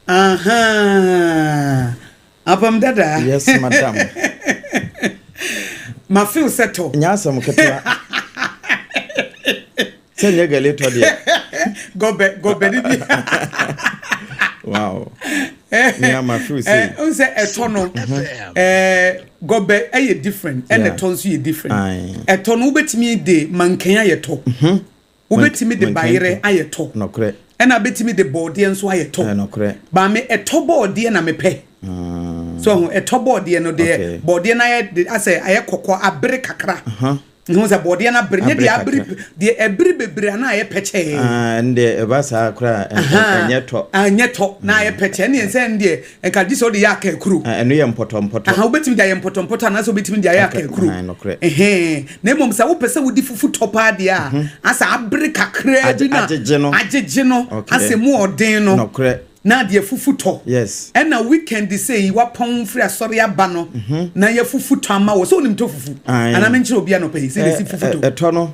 Ahaa. Apam dada. Yes, madam. Ma feel sɛ tɔ. Nyɛ asɛm ketewa. Sɛ nyɛ gale tɔ deɛ. Gɔbɛ gɔbɛ ni bi. Wow. Me ama feel sɛ. Eh, n sɛ ɛtɔ no. Eh, gɔbɛ ɛyɛ different. Ɛna ɛtɔ nso yɛ different. Ɛtɔ no wobɛtumi de mankan ayɛ tɔ. Mhm. Wobɛtumi de bayerɛ ayɛ tɔ. Nokorɛ. Ɛna bɛtumi de bɔɔdeɛ nso ayɛ tɔ. Ɛyɛ nokorɛ. Maame, ɛtɔ bɔɔdeɛ na mepɛ. So ho, ɛtɔ bɔɔdeɛ no deɛ, bɔɔdeɛ no ayɛ de asɛ ayɛ kɔkɔɔ, abere kakra. Ho sɛ bɔɔdeɛ no abere, nyɛ deɛ abere, deɛ ɛbere bebree a na ayɛ pɛkyɛɛ. Ah, ɛno deɛ ɛba saa koraa a, ɛnyɛ tɔ. Ɛnyɛ tɔ, na ayɛ pɛkyɛɛ. Ɛne sɛ ɛno deɛ, nka gye sɛ wode yɛ akaakuro. Ɛno yɛ mpɔtɔmpɔtɔ. Aha, wobɛtumi de ayɛ mpɔtɔmpɔtɔ anaasɛ wobɛtumi de ayɛ akaakuro. Ɛhɛn. Na mmom sɛ wopɛ sɛ wodi fufu tɔ paa deɛ a, mhm. asɛ abere kakraa bi na agyegye no, agyegye no, asɛ mu ɔden no. Nokorɛ. Na deɛ fufu tɔ. Yes. Ɛna weekend sɛ yi wapɔn firi asɔre aba no, mhm. na yɛ fufu tɔ ama wɔ. Sɛ wonim tɔ fufu? Anaa menkyerɛ obi anɔpa yi sɛ yɛsi fufu tɔ. Ɛtɔ no.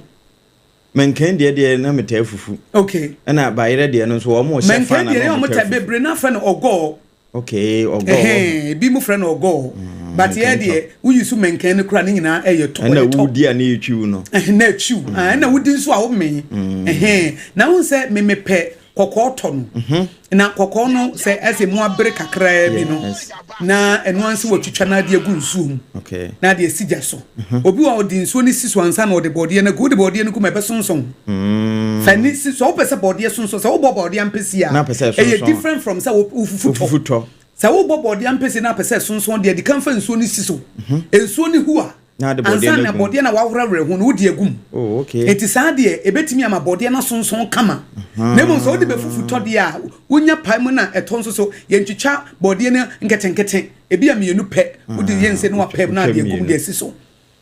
Mɛnkɛn deɛ deɛ na metaa fufu. Okay. Ɛna bayerɛ deɛ no nso wɔn hyɛ fa na wɔn taa fufu. Mɛnkɛn deɛ wɔn bebree na afɛ no ɔgɔɔ. Okay, ɔgɔɔ. Ɛhɛn, ebi mo frɛ no ɔgɔɔ. Mm, But yɛ deɛ woyi so mɛnkɛn no kora ne nyinaa ɛyɛ tɔ. Ɛna wodi a ne yɛ twiw no. Ɛhɛn, na ɛtwiw. Mm. Ah, ɛna wodi nso a womee. Mm. Ɛhɛn, na wohu sɛ memepɛ kɔkɔɔ tɔ no. Mm-hmm. Na kɔkɔɔ no sɛ ɛsɛ mu abere kakraa bi no. Na ɛno ansi wɔtwitwa na ade agu nsuo mu. Okay. Na ade asi gya so. Mm-hmm. Obi wa ɔde nsuo no si so ansa na ɔde bɔɔdeɛ no agu. Wode bɔɔdeɛ no gu ma ɛbɛsonsɔn. Mm. Fa ni si so wopɛ sɛ bɔɔdeɛ sonson sɛ wobɔ bɔɔdeɛ ampesi a ɛyɛ different from sɛ wofufu tɔ. Sɛ wobɔ bɔɔdeɛ ampesi na apɛ sɛ sonson deɛ di kan fa nsuo no si so. Mhm. Nsuo no hu a ansa na bɔɔdeɛ na wahorawerɛ ho no wode agu mu. Oh, Enti saa deɛ ɛbɛtumi ama bɔɔdeɛ no asonson kama. Mhm. Na mmom sɛ wode bɛfufu tɔ deɛ a wonya pae mu na ɛtɔ nso so yɛntwitwa bɔɔdeɛ no nketenkete ebi a mmienu pɛ wode yɛ nse no wapɛ na adeɛ agu mu de asi so.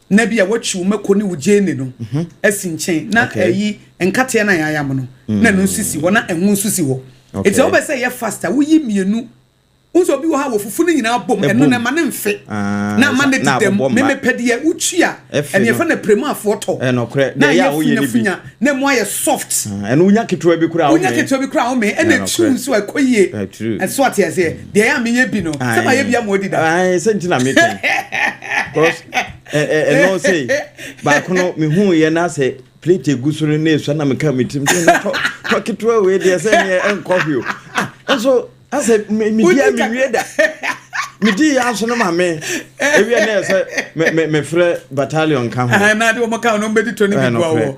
na bi a woatwi wo mako ne wo gyeene no mhm. asi nkyɛn na ayi nkateɛ no a yɛayam no na ɛno nso si hɔ na ɛho nso si hɔ ɛti sɛ wobɛ sɛ yɛ fast a woyi mmienu nso obi wɔ ha wɔ fufu no nyinaa bom ɛno na ɛma ne mfe ah, na ama ne dedam memepɛ deɛ wotwi a ɛne ɛfɛ na premafoɔ tɔ na ɛyɛ funyafunya na ɛmu ayɛ soft ah, ɛno wonya ketewa bi koraa wonya ketewa bi koraa wome ɛna ɛtwiw nso ɛkɔ yie ɛso ate aseɛ deɛ ɛyɛ a meyɛ bi no sɛ mayɛ bi ama ɔdi da sɛ nti na meka because ɛno sɛ baako no mehu yɛ na sɛ plate egu so no na esua na meka me tirim sɛ na tɔ tɔ ketewa wei deɛ sɛ neɛ ɛnkɔ hwee o ah nso asɛ medi a mewie da medi yɛ aso no ma me ewie na ɛsɛ me me mefrɛ battalion ka ho na de wɔn ka ho na wɔn bɛdi tɔ ne bi boa wɔ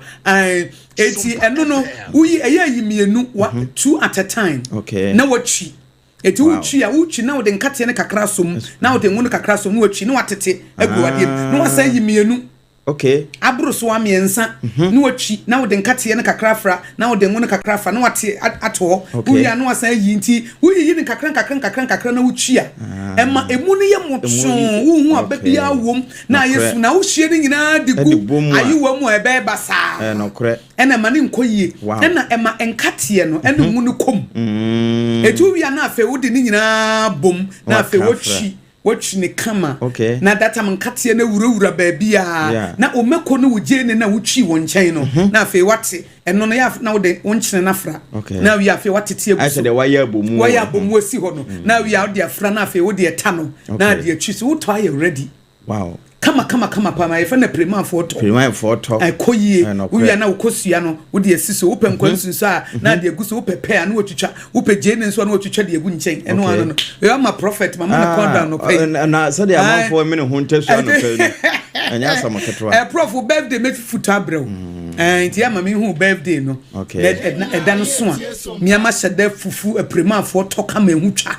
eti ɛno no woyi ɛyɛ ayi mmienu wa mhm. two at a time na watwi Eti wotwi a, wotwi na wode nkateɛ no kakra asɔ mu, na wode ngo no kakra asɔ mu, na watwi na watete agu adeɛ mu, na wasan ayi mmienu. Okay. Aboro so a mmiɛnsa, mhm. na watwi na wode nkateɛ no kakra afra, na wode ngo no kakra afra, na wate ato hɔ. Okay. Wowie a na wasan ayi nti woyiyi no nkakra nkakra nkakra nkakra na wotwi a, ah. ɛma emu no yɛ motoo, wohu aba biara wom na ayɛ su na wohyia no nyinaa de gu ayewa mu a ɛbɛyɛ basaa. Ɛnokorɛ. Ɛna ɛma no nkɔ yie. Ɛna ɛma nkateɛ no ɛne ngo no kɔ mu. Eti wowie a na afei wode ne nyinaa bom na afei wotwi wotwi ne kama. Na that time nkateɛ no awurawura baabiara. Na wo mako ne wo gyeene no a wotwii wɔ nkyɛn no na afei wate ɛno no yɛ na wode wo nkyene no afra. Na awie afei watete agu so. Wayɛ abomu. Wayɛ abomu asi hɔ no. Na awie a wode afra na afei wode ɛta no na ade atwi so. Wotɔ ayɛ ready. Wow. Kama kama kama paa ma yɛfrɛ no pirimanfoɔ tɔ. Pirimanfoɔ tɔ. Ɛkɔ yie. Wowia na wokɔ sua no wode asi so. Wopɛ nkwa mhm. nsunsu a na ade agu so. Wopɛ pɛ a na watwitwa. Wopɛ gyeene nso a na watwitwa de agu nkyɛn. Ɛno ano no. Ɛyɛ ama prophet mama no kɔn da anɔpa yi. Na sɛdeɛ amanfoɔ mene ho ntɛsu anɔpa yi no. Ɛnyɛ asɛm ketewa. Ɛ prof birthday mɛfufu tɔ abrɛ wo. Mm. Nti ama me hu birthday no. Okay. Na ɛda no so a, me ama hyɛ dɛ fufu apirimafoɔ tɔ kama ehu twa.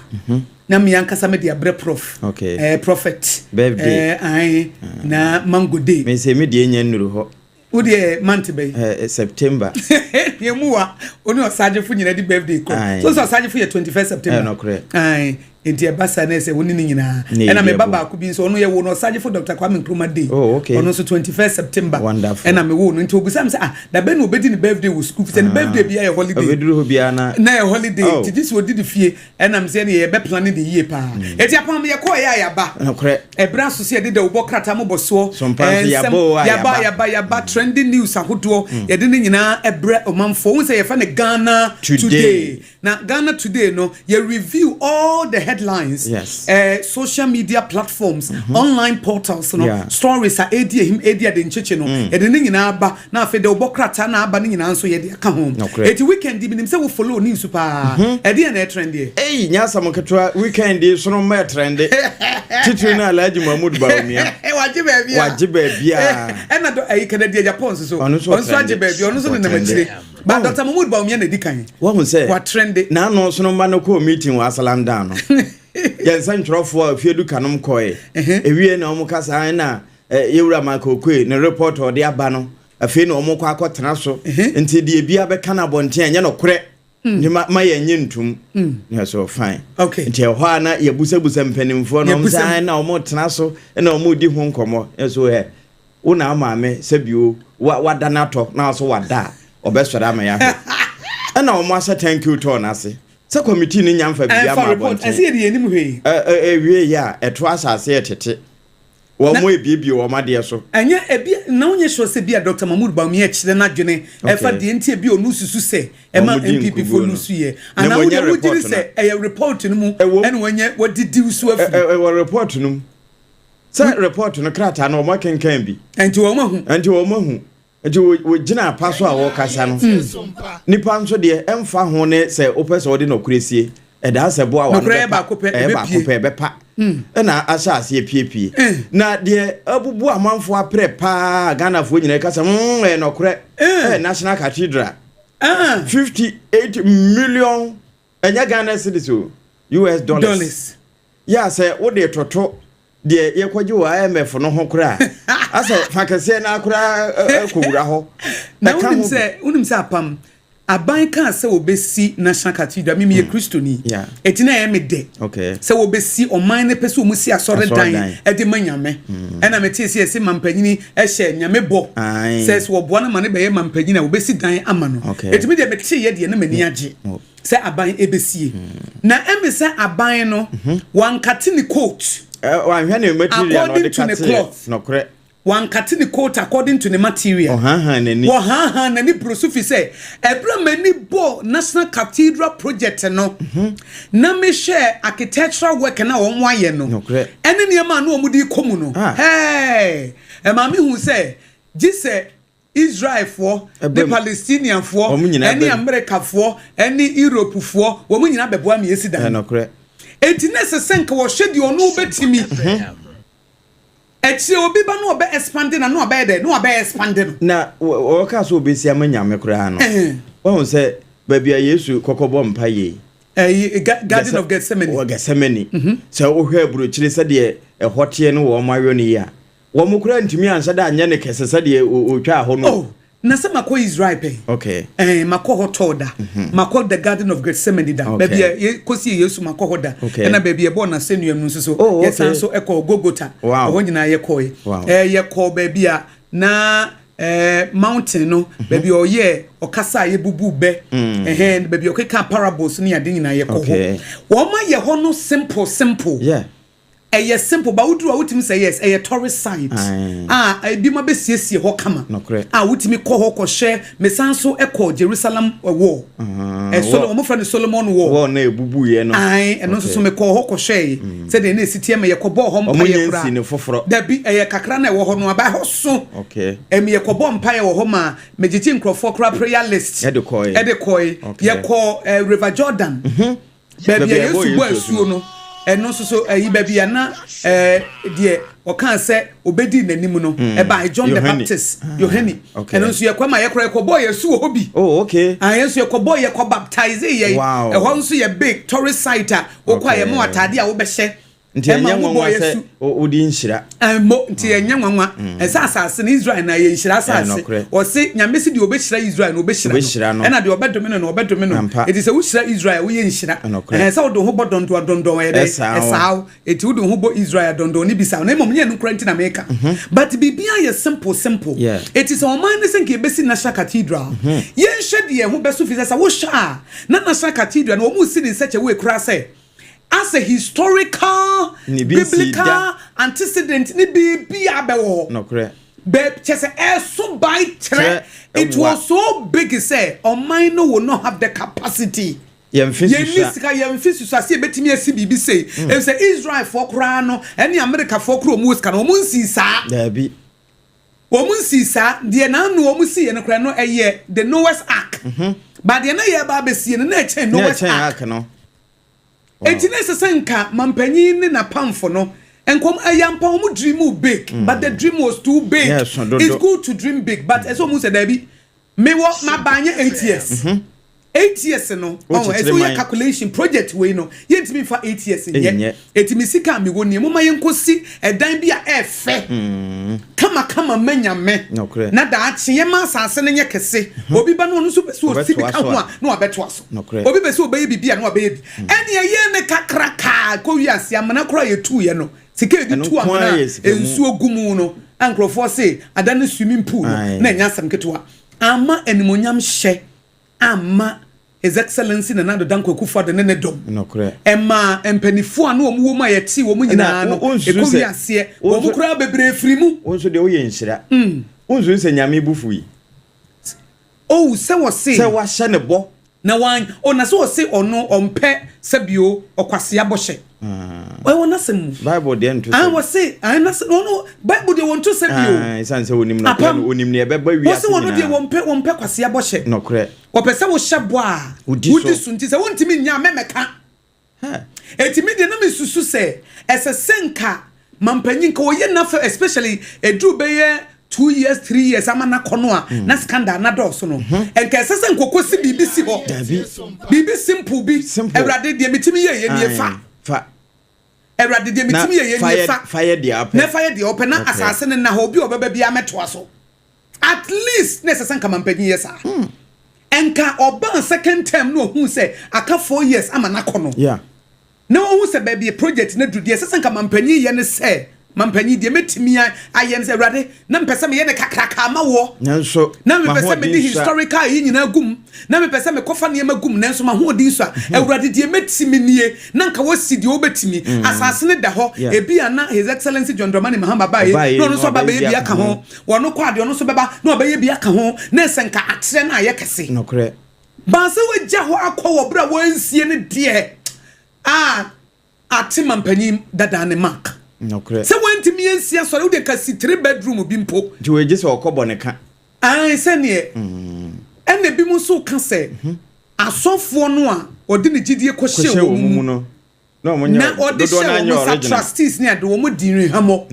Na me ankasa me de abrɛ prof. Okay. Prophet. Birthday. Ae, na mango day. Me sɛ me deɛ nya nnuru hɔ. Wo deɛ month bɛyi? September. Yɛn mu wa, wo ne ɔsagyefo nyinaa di birthday kɔ. So sɛ ɔsagyefo yɛ 21st September. Ɛnokorɛ. Ae, nti ɛba saa na ɛsɛ wo ne ne nyinaa. Ɛna me ba baako bi nso, ɔno yɛ wo no ɔsagyefo Dr. Kwame Nkrumah day. Oh, okay. Ɔno nso 21st September. Wonderful. Ɛna me wo no, nti obisa me sɛ, ah, da bɛn na obedi ne birthday wɔ school? Sɛ ne birthday bi yɛ holiday. Obeduru hɔ biara na. Na yɛ holiday, Oh. nti gye sɛ odi ne fie. Ɛna me sɛ ɛne yɛbɛ plan de yie paa. Eti apam yɛkɔɔ yɛ a yɛaba. Nokorɛ. Ɛberɛ aso sɛ yɛde dawubɔ krataa mmobɔsoɔ, So mpa nso nsɛm, yɛaba o a yɛaba, yɛaba. yɛaba, yɛaba, trending news ahodoɔ, yɛde ne nyinaa ɛbrɛ ɔmanfoɔ. Wohu sɛ yɛfrɛ no Ghana Today. Today. Na Ghana Today no, yɛ review all the headlines, social media platforms, online portals no, stories a ɛredi ahim, ɛredi adenkyekye no, yɛde ne nyinaa ba. Na afei dawubɔ krataa na aba no nyinaa nso yɛde aka ho. Nokorɛ. Eti weekend yi, menim sɛ wo follow news paa. Ɛdeɛn na ɛtrɛndeɛ? Ei, nyɛ asɛm ketewa, weekend yi sono mma ɛtrɛnde. Titiri no Alhaji Mahmood Bawumia. Wagye baabi a. Wagye baabi a. Ɛna dɔ ɛyi Kennedy Agyapong nso so. Ɔno nso Ɔno nso agye ɔtrɛnde. baabi, ɔno nso nenam Ɔtrɛnde. akyire. Ba Wahu. Dr. Mahmood Bawumia na edi kan. Wahu sɛ. Watrɛnde. N'ano sono mma no kɔɔ meeting wɔ Asalandan no. Yɛn nsɛntwerɛfoɔ a Fiedu Kanom kɔe. Ewie na wɔn kasa ɛna yɛwura Michael Okoye ne report a ɔde aba no. Afei na wɔn kɔ akɔtena so. Nti deɛ ebi abɛka no abɔnten ɛnyɛ nokorɛ. Nti ma yɛn nye ntum. Na so fine. Okay. Nti ɛhɔ a na yɛbusabusa mpanimfoɔ no, wɔn sɛ Yɛbusa- "Ae, na wɔn tena so na wɔn di ho nkɔmɔ. Ɛso ɛ wo na maame sɛbio wa wada n'atɔ na so wada a ɔbɛsɔre ama yɛahwɛ. Ɛna wɔn ahyɛ thank you tɔɔ n'ase sɛ committee no nya mfa biribi Ɛnfa ama report. abɔnten. Ɛsɛ yɛde yɛn anim hwee. Ɛ ɛ ewie yɛ a ɛto asase yɛ tete. Wɔn mo ebiebie wɔn adeɛ so. Ɛnyɛ ebi na wonyɛ sure sɛ bi a Dr. Mahmood Bawumia kyerɛ n'adwene ɛfa deɛ nti ebi ɔno susu sɛ ɛma Wɔn di NPP fo nkuguo no. lusu yɛ. Na Anaa wɔnyɛ wo deɛ wogye di report no. sɛ ɛyɛ report no mu Ɛwɔ- ɛna wɔnyɛ wɔdidi so Ɛ afiri. ɛ ɛwɔ report no mu. Sɛ report no krataa no wɔn akenkan bi. Nti wɔn ahu. Nti wɔn ahu. Nti wɔgyina apa so a wɔrekasa no. Nipa nso deɛ ɛmfa ho ne sɛ wopɛ sɛ wɔde nɔkorɛ sie. Ɛdaa sɛ boa wa no Nɔkorɛ yɛ bɛpa. baako pɛ, Ɛyɛ baako ɛbɛpie. pɛ ɛbɛpa. Ɛna ahyɛ aseɛ piepie. Na deɛ abubu amanfoɔ aprɛ paa Ghanafoɔ nyinaa kasa ɛyɛ nɔkorɛ. Ɛyɛ National Cathedral. 58 million ɛnyɛ Ghana cedis o US dollars. Dollars. Yɛ a sɛ wode toto deɛ yɛkɔgye wɔ IMF no ho koraa asɛ fa kɛseɛ no akoraa kɔwura hɔ. Na Ɛka wonim ho bi. sɛ wonim sɛ apam aban kaa sɛ wɔbɛsi National Cathedral, me meyɛ Kristoni. Eti na ɛyɛ me dɛ sɛ wɔbɛsi ɔman no pɛ sɛ wɔn si asɔredan Asɔredan. ɛde ma Nyame. Ɛna mete sɛ yɛsɛ mampanyini ɛhyɛ Nyame bɔ sɛ wɔboa no ma no bɛyɛ mampanyini a wɔbɛsi dan ama no. Eti me deɛ mete yɛ deɛ na m'ani agye sɛ aban ɛbɛsie. Na ɛmi sɛ aban no wankate ne coat. Wanhwɛ ne material na According ɔde to ne kateɛ. cloth. Nɔkorɛ. Wankate ne coat according to ne material. Ɔhanhan n'ani. Wɔhanhan n'ani boro so fi sɛ ɛberɛ m'ani bɔ National Cathedral project no na mehwɛ architectural work na wɔn ayɛ no Nokorɛ. ɛne nneɛma a na wɔn de kɔ mu no. Hey, ɛma mi hu sɛ gye sɛ Israelfoɔ ne Ɛbɛm. Palestinianfoɔ Wɔn nyinaa ɛne bɛm. Amerikafoɔ ɛne Europefoɔ wɔn nyinaa bɛboa mi esi dan. Nokorɛ. Eti ne sɛ sɛ nka wɔhwɛ deɛ ɔno bɛtumi. Akyire obi ba na ɔbɛ expand na na ɔbɛyɛ dɛ na ɔbɛ expand no. Na wɔka sɛ obɛsi ama Nyame koraa no. Wahu sɛ baabi a Yesu kɔkɔ bɔ mpa yie. Ɛyi Garden of Gethsemane. Wɔ Gethsemane. Sɛ wohwɛ aburokyire sɛdeɛ ɛhɔ teɛ no wɔn ayɔ no yi a, wɔn koraa ntumi anhyɛ da anyɛ no kɛse sɛdeɛ otwaa hɔ no. Oh, na sɛ makɔ Israel pɛn. Makɔ hɔ tɔɔ da. Makɔ the Garden of Gethsemane da. Baabi a kɔsi Yesu makɔ hɔ da. Ɛna baabi a ɛbɔɔ n'asɛnnua mu nso so. Oh, okay. Yɛsan so ɛkɔ Golgotha. Wow. Ɛhɔ nyinaa yɛkɔe. Wow. Yɛkɔ baabi a na mountain no, baabi a ɔyɛ ɔkasa a yɛbubu bɛ. Baabi a ɔkeka parables ne ade nyinaa yɛkɔ hɔ. Wɔn ayɛ hɔ no simple simple. Ɛyɛ simple ba woduru a wotumi sɛ yes ɛyɛ tourist site. Aye. A ebi ma bɛsiesie hɔ kama. Nokorɛ. A wotumi kɔ hɔ kɔhwɛ. Mesan so ɛkɔ Jerusalem wall. Wall. Wɔn frɛ no Solomon wall. Wall na ebubu yɛ no. Aye, ɛno nso so mekɔ hɔ kɔhwɛ. Sɛdeɛ na esi teɛ ma yɛkɔbɔɔ hɔ Ɔmo mpaeɛ nyɛ koraa. nsi ne foforɔ. Dabi, ɛyɛ kakra na ɛwɔ hɔ no aba ɛhɔ so. Ɛmi yɛkɔbɔ mpaeɛ wɔ hɔ ma megyegye nkurɔfoɔ koraa prayer list. Ɛde kɔe. Ɛde kɔe. Okay. Yɛkɔ River Jordan. Baabi a Baabi a Yesu ɛbɔɔ bɔ Yesu asuo no. Ɛno nso so ɛyi baabi a na ɛɛ deɛ ɔkaa sɛ obedi n'anim no ɛbaa John the Yohane. Baptist, Yohane. Ɛno nso yɛkɔ ma yɛkora yɛkɔbɔ yɛ su wɔ hɔ bi. Ah, yɛn nso yɛkɔbɔ, yɛkɔ baptize yɛn. Ɛhɔ nso yɛ big tourist site a wokɔ a yɛma wo ataade a wobɛhyɛ. Nti Ɛma ɛnyɛ wobɔ nwanwa yɛ sɛ su. Wode nhyira. Mo nti ɛnyɛ nwanwa ɛsɛ asase no Israel na yɛ nhyira asase. Nokorɛ. Ɔse Nyame si deɛ ɔbɛhyira Israel no, ɔbɛhyira Ɔbɛhyira no, no. ɛna deɛ ɔbɛdome no no, ɔbɛdome no. Ampa. Eti sɛ wohyira Israel, woyɛ nhyira. Nokorɛ. Ɛhɛn, sɛ wode wo ho bɔ dɔndɔn dɔndɔn ɛyɛ dɛ Ɛsaa wo. ɛsaa wo. Eti wode wo ho bɔ Israel dɔndɔn ne bisa wo, na mmom nyɛ no kora nti na meka, but biribiara yɛ simple simple. Eti sɛ ɔman ne sɛ nka yɛbɛsi National Cathedral, yɛnhwɛ deɛ ɛho bɛso fi sɛ wohwɛ a na National Cathedral no wɔn si ne nsɛkyɛ ekura sɛ as a historical Ne bi nsi biblical da. antecedent ne biribi a bɛwɔ hɔ Bɛ kyɛ sɛ ɛso by kyerɛ. Kyerɛ, It ɛwa. was so big sɛ ɔman no will not have the capacity. Yɛmfe Yɛnni susua. sika, yɛmfe susua sɛ yɛbɛtumi asi biribi sei, ɛfisɛ Israelfoɔ koraa no ɛne Amerikafoɔ koraa, ɔmu wɔ sika no, ɔmu nsii saa. Daabi. Wɔn nsii saa. Deɛ n'ano wɔn si yɛ no koraa no ɛyɛ the Noah's Ark, but deɛ na yɛ ba abɛsie no na ɛkyɛn Ne Noah's ɛkyɛn Ark. Ark no. Eti ne sɛ nka mampanyin ne n'apamfo no nkɔm ɛyɛ ampa wɔn dream big, but the dream was too big. Yeah, so dodo. It's good to dream big, but ɛsɛ wɔn sɛ dɛbi, mewɔ mabanyɛ 8 years, 8 years no ɔn Wokyekyere ɛsɛ woyɛ man. calculation. Project wei no, yɛntumi nfa 8 years nyɛ. Ɛnyɛ. Eti mi sika a mi wɔ nie, mo ma yɛn kɔ si ɛdan bi a ɛɛfɛ kamakama mɛnyame na daakye yɛma asase no nyɛ kɛse. Obi ba no, ɔno nso pɛ sɛ ɔsi bi Ɔbɛtoa ka so ho a. a na wabɛtoa so. Obi pɛ sɛ ɔbɛyɛ biribi a na wabɛyɛ bi. Ɛne ɛyɛ ne kakraka kɔ wiase amena koraa yɛtu yɛ no, sika yɛde Ɛno tu nko ara amena yɛ sika mu. Nsuo gu mu no a nkurɔfoɔ se ada ne swimming pool no. Na ɛnyɛ asɛm ketewa ama animonyam hyɛ ama His Excellency Nana Addo Dankwa Akufo-Addo ne ne dɔm. Ɛma mpanimfoɔ a na wɔn wɔ mu a yɛte wɔn nyinaa no Ɛna wonsuro ɛkɔ wiaseɛ wɔn koraa bebree firi mu. Wo nso deɛ woyɛ nhyira. Wonsuro sɛ Nyame bu fu yi? Oh, sɛ wɔse sɛ wahyɛ ne bɔ. Na wan o na sɛ wɔse ɔno ɔmpɛ sɛbio ɔkwasea bɔhyɛ ɛwɔ n'asɛm mu. Bible deɛ nto Ah, sɛ wɔse ah, n'asɛm ɔno Bible deɛ wɔnto sɛ bio. Ah, ɛsiane sɛ onim nokorɛ Apam. no, onim neɛ ɛbɛba wɔse wiase wɔno deɛ nyinaa. wɔmpɛ kwasea bɔhyɛ. Wɔpɛ sɛ wohyɛ bɔ a Wodi wodi so. so, nti sɛ wontumi nya a mɛmɛka. Eti mi deɛ na mi susu sɛ ɛsɛ sɛ nka mampanyin nka wɔyɛ nafa, especially eduru bɛyɛ 2 years, 3 years ama n'akɔ no a na scandal na dɔɔso no, nka ɛsɛ sɛ nkokɔ si biribi si hɔ. Dabi. Biribi simple bi. Simple. Awurade, deɛ mitimi yɛ yɛ nie, fa. Aye, fa. Awurade, deɛ Na mitimi yɛ yɛ fa nie, yɛ fa. Fa yɛ deɛ apɛ. Na fa yɛ deɛ ɔpɛ na asase ne na hɔ, obi a ɔbɛba bi amɛtoa so at least. Na ɛsɛ sɛ nka mampanyin yɛ saa. Nka ɔbaa second term na ohun sɛ aka 4 years ama n'akɔ no na ohun sɛ baabi project no duru deɛ, ɛsɛ sɛ nka mampanyin yɛ ne sɛ mampanyin deɛ mɛtumi ayɛ ne sɛ, Awurade, na mpɛ sɛ meyɛ ne kakraka ama woɔ Nanso na mepɛ sɛ mede m'ahoɔden sua. Historical yi nyinaa gum, na mepɛ sɛ mekɔfa nneɛma gum, nanso mahoɔden so a, Awurade, deɛ mɛtumi nie. Na nka wɔsi deɛ wobɛtumi, asase no da hɔ. Ebi a na His Excellency John Dramani Mahama baeɛ Ɔbaeɛ, na ɔno nso na aba ɔbɛyɛ bɛyɛ bi bi aka aka ho. Wɔno kɔ adeɛ, ɔno nso bɛba na ɔbɛyɛ bi aka ho, na ɛsɛ nka atrɛ no ayɛ kɛse. Baasa wagya hɔ akɔ wɔ berɛ a wɔansie no deɛ a ate mampanyin dadaa ne mark sɛ wɔntumi ansi asɔre, wode ka si three bedroom bi mpo. Nti wɔgye sɛ ɔkɔ bɔ ne ka. Ae, sɛneɛ ɛna ebi mu nso ka sɛ asɔfoɔ no a ɔde ne gyidie kɔhyɛ kɔhyɛ wɔn wɔn mu mu no na ɔmo na nyɛ ɔde dodoɔ hyɛ no wɔn anyɛ nsa original. Trustees ne ade wɔn di nhwamɔ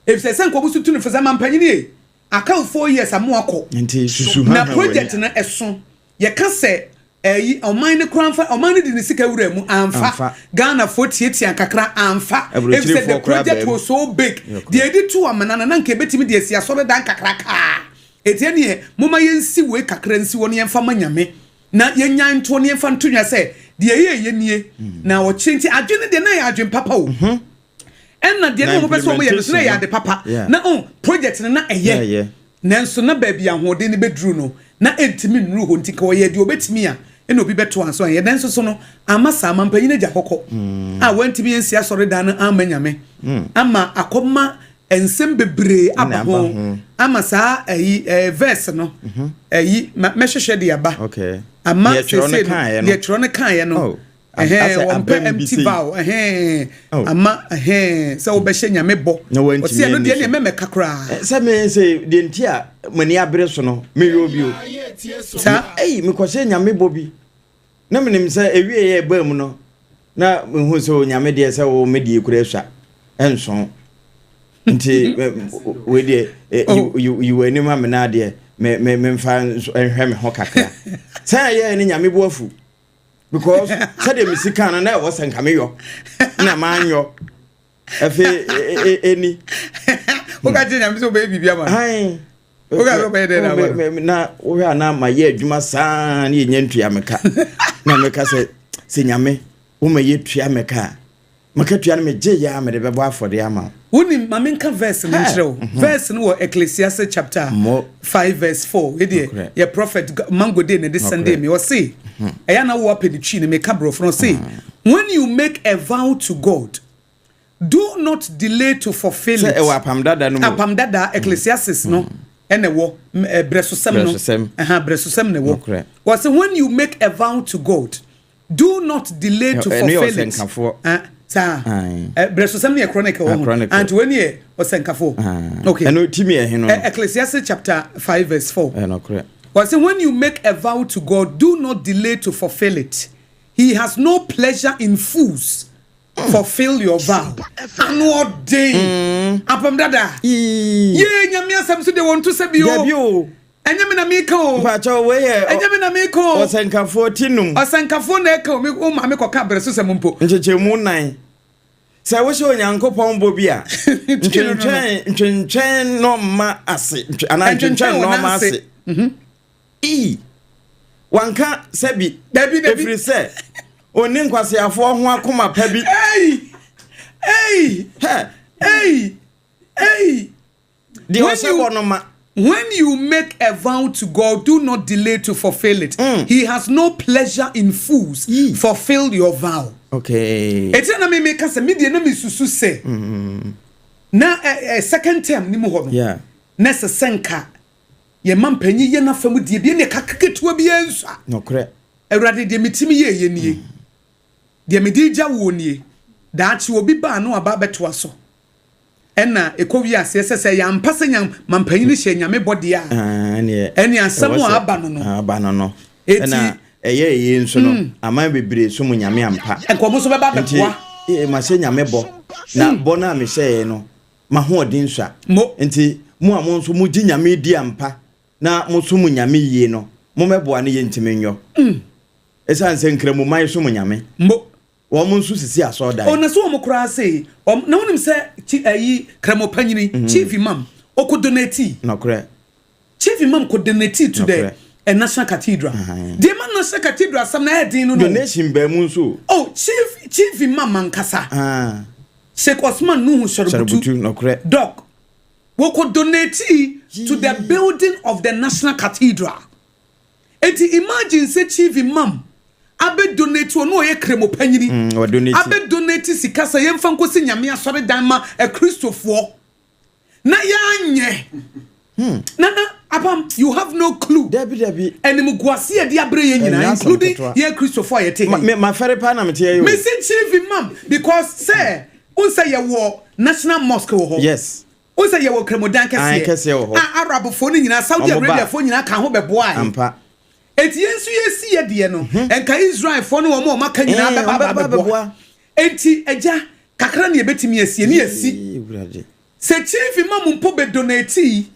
efisɛ sɛ nkɔmɔ so tu no fo sɛ mampanyin yi aka 4 years amo akɔ. Nti susu Na ha ha project wɔ no ɛso yɛka sɛ ɛyi ɔman no kora nfa ɔman no de ne sika wura mu amfa. Amfa. Ghanafoɔ tietia kakra amfa Aburokyirifoɔ efisɛ the koraa project bɛm. was so big. Yɛ Deɛ yɛde tu amena no na nka ebetumi de esi asɔredan kakrakaa. Etie neɛ moma yɛnsi wei kakra nsi wɔ no, yɛmfa ma Nyame na yɛnya ntoɔ no, yɛmfa nto nwa sɛ deɛ ɛyɛ yɛ nie na ɔkyerɛ. Nti adwene deɛ na yɛ adwene papa o, ɛna deɛ na wɔn pɛ sɛ wɔn yɛ no so na yɛ ade papa. Na oh, project no na ɛyɛ. Ɛyɛ. Nanso na baabi ahoɔden no bɛduru no na ɛntumi nnuru hɔ, nti ka wɔyɛ deɛ wɔbɛtumi a ɛna obi bɛto anso anyɛ. Nanso so no ama saa ama mpanyin agya kɔkɔ a wɔntumi nsi asɔredan no ama Nyame ama akɔma nsɛm bebree aba Ɛna aba ho. ho. Ama saa ɛyi verse no ɛyi mɛhwehwɛ de aba. Ama Deɛ twerɛ no seesei no kaeɛ no. deɛ twerɛ no kaeɛ no. Oh, ɛhɛn asɛ wɔmpɛ abam bi empty sei. vow, ɛhɛn. Oh. Ama ɛhɛn sɛ wobɛhyɛ Nyame bɔ Na wantumi ɔsi ɛno anni deɛ so. neɛ mɛmɛka koraa. Sɛ me sɛ deɛ nti a m'ani abere so no meyɛ obi o. Saa. Ei, mekɔhyɛ Nyame bɔ bi na menim sɛ ewie yɛ ɛbaa mu no. Na mehu sɛ Onyame deɛ sɛ wo me deɛ kura sua ɛnso nti wei deɛ oh. yi w'anim a me na adeɛ me me memfa nhwɛ me ho kakra sɛ ɛyɛ ne Nyame bo afu because sɛdeɛ mesi kan no na ɛwɔ sɛ nka meyɔ na manyɔ afei ɛni woka kyerɛ Nyame sɛ wobɛyɛ biribi ama woka sɛ wobɛyɛ dɛn na ama na wohwɛ a na mayɛ adwuma saa ne yɛnya ntua meka na meka sɛ sɛ Nyame woma yɛtua meka a makatua no megye yɛ a mede bɛbɔ afɔdeɛ ama wo. Wonim, ma menka verse no nkyerɛ wo. Verse no wɔ Ecclesiastes chapter 5 verse 4. Wei deɛ yɛ prophet Mango Day na ɛde Sunday mi. Ɔse, ɛyɛ na wo apɛ ne twi no meka borɔfo no. Ɔse, when you make a vow to God, do not delay to fulfill it. Sɛ ɛwɔ apam dada no mu. Apam dada Ecclesiastes no ɛna ɛwɔ brɛsosɛm no. Ɛha brɛsosɛm na ɛwɔ. Ɔse, when you make a vow to God, do not delay to fulfill it. Saa brɛsosɛm no yɛ chronicle wɔ ho anti wei ne yɛ ɔsɛnkafoɔ. Okay. Ɛno timi ɛhe no? Ecclesiastes chapter 5 verse 4. Ɔse, when you make a vow to God, do not delay to fulfill it. He has no pleasure in fools. Fulfill your vow. Ano ɔden. Apam dada. Yee Nyame asɛm so de wɔn to sɛ bi o. Ɛnyɛ me na meka o. Mpakyɛw wei yɛ. Ɛnyɛ me na meka o. Ɔsɛnkafoɔ ti num. Ɔsɛnkafoɔ na ɛka o. Me wo maame kɔka brɛsosɛm mpo. Nkyekyɛmu 4. Sɛ wohyɛ Onyankopɔn bɔ bi a, ntwentwɛn ntwentwɛn nɔɔma ase anaa ntwentwɛn nɔɔma ase. Ii. Wanka sɛ bi. Dabi dabi. Ɛfiri sɛ ɔnni nkwaseafoɔ ho akoma pa bi. Ei! Ei! Hɛ! Ei! Ei! Deɛ ɔhyɛ bɔ no ma. When you make a vow to God, do not delay to fulfill it. He has no pleasure in fools. Fulfill your vow. Okay. Eti na me me ka sɛ me deɛ na me susu sɛ na second term ni mu hɔ no. Na ɛsɛ sɛ nka yɛn ma mpanyin yɛ n'afa mu deɛ bi ne kakra ketewa bi nsua. Nokorɛ. Awurade deɛ metimi yɛ yɛ nie. Deɛ mede gya woɔ nie. Daakye obi baa no aba abɛtoa so. Ɛna ɛkɔ wi aseɛ sɛ sɛ yɛampa sɛ nya mampanyin hyɛ Nyame bɔ deɛ a, ɛne asɛm a aba no no. Aba no no. Eti ɛna ɛyɛ ɛyɛ nso no, aman bebree so mu Nyame ampa. Nkɔmɔ nso bɛba abɛboa. Nti mahyɛ Nyame bɔ. Na bɔ no a mehyɛeɛ no, m'ahoɔden sua. Mo. Nti mo a mo nso mogye Nyame di ampa na mosom Nyame yie no, mommɛboa no yɛntumi nyɔ. Ɛsiane sɛ Nkramoman som Nyame. Mo. Wɔn nso sisi asɔredan. Oh, na so wɔn koraa se wɔn na wonim sɛ chi ayi Kramo panyini Chief Imam ɔkɔ donate. Nɔkorɛ. Chief Imam kɔ donate to the eh, National Cathedral. Deɛ ma National Cathedral asɛm na ɛyɛ den no no. Donation baa mu nso. Oh, Chief Imam ankasa. Ah. Sheikh Osman Nuhu Sharubutu. Sharubutu, nɔkorɛ. Doc, wɔkɔ donate to the building of the National Cathedral. Eti imagine sɛ Chief Imam abɛ donate, ɔno ɔyɛ Kremo panyini, abɛ donate sika sɛ yɛmfa nkɔsi Nyame asɔredan ma Akristofoɔ na yɛanyɛ. Nana Apam, you have no clue. Dabi dabi. Animguase yɛde abrɛ yɛn nyinaa, including yɛn Kristofoɔ a yɛte ha yi. Mafɛre paa na mete ha yi o. Mesi Chief Imam because sɛ n sɛ yɛwɔ National Mosque wɔ hɔ. Yes. N sɛ yɛwɔ Kramodan kɛseɛ wɔ hɔ. A Arabfoɔ no nyinaa, Saudi Arabiafoɔ nyinaa ka ho bɛboaeɛ. Ampa. Enti yɛn nso yɛsi yɛ deɛ no, nka Israelfoɔ ne wɔn a wɔaka nyinaa bɛba aba abɛboa. Enti agya, kakra na yɛbɛtumi asie ne yɛasi. Sɛ Chief Imam mpo bɛ donate yi,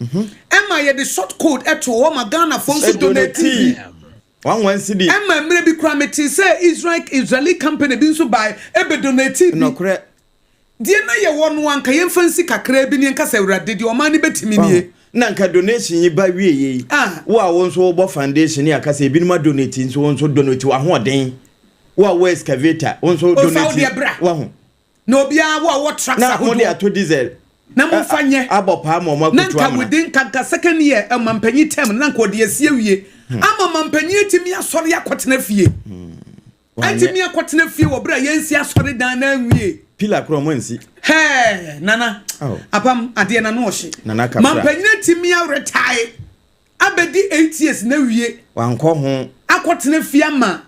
ɛma yɛde short code ɛto hɔ ma Ghanafoɔ nso donate bi. 1 1 cedi. Ɛma mmerɛ bi koraa metee sɛ Israel Israeli company bi nso bae ɛbɛ donate bi. Nɔkorɛ. Deɛ na yɛwɔ no anka yɛmfa nsi kakraa bi ne yɛnka sɛ Awurade deɛ ɔman no bɛtumi nie. Na nka donation yi ba wie yi, wo a wo nso wobɔ foundation ne aka sɛ ebinom adonate nso, wo nso donate w'ahoɔden. Wo a wowɔ excavator, wo nso donate waho. Na obiara wo a wɔ trucks ahodoɔ. Na mo de ato diesel. Na mo nfa nyɛ. Abɔ paa ma ɔmo akotu amena. Na nka within nka second year ɔmampanyin term na nka ɔde asi awie. Ama ɔmampanyin atumi asɔre akɔtena fie. Atumi akɔtena fie wɔ bere a yɛnsi asɔredan no anwie. Pillar koraa ɔmo ansi. Hɛɛ Nana. Apam adeɛ na no ɔhye. Nana Kapra. Mampanyin atumi aretae abɛdi 8 years na wie. Wankɔ ho. Akɔtena fie ama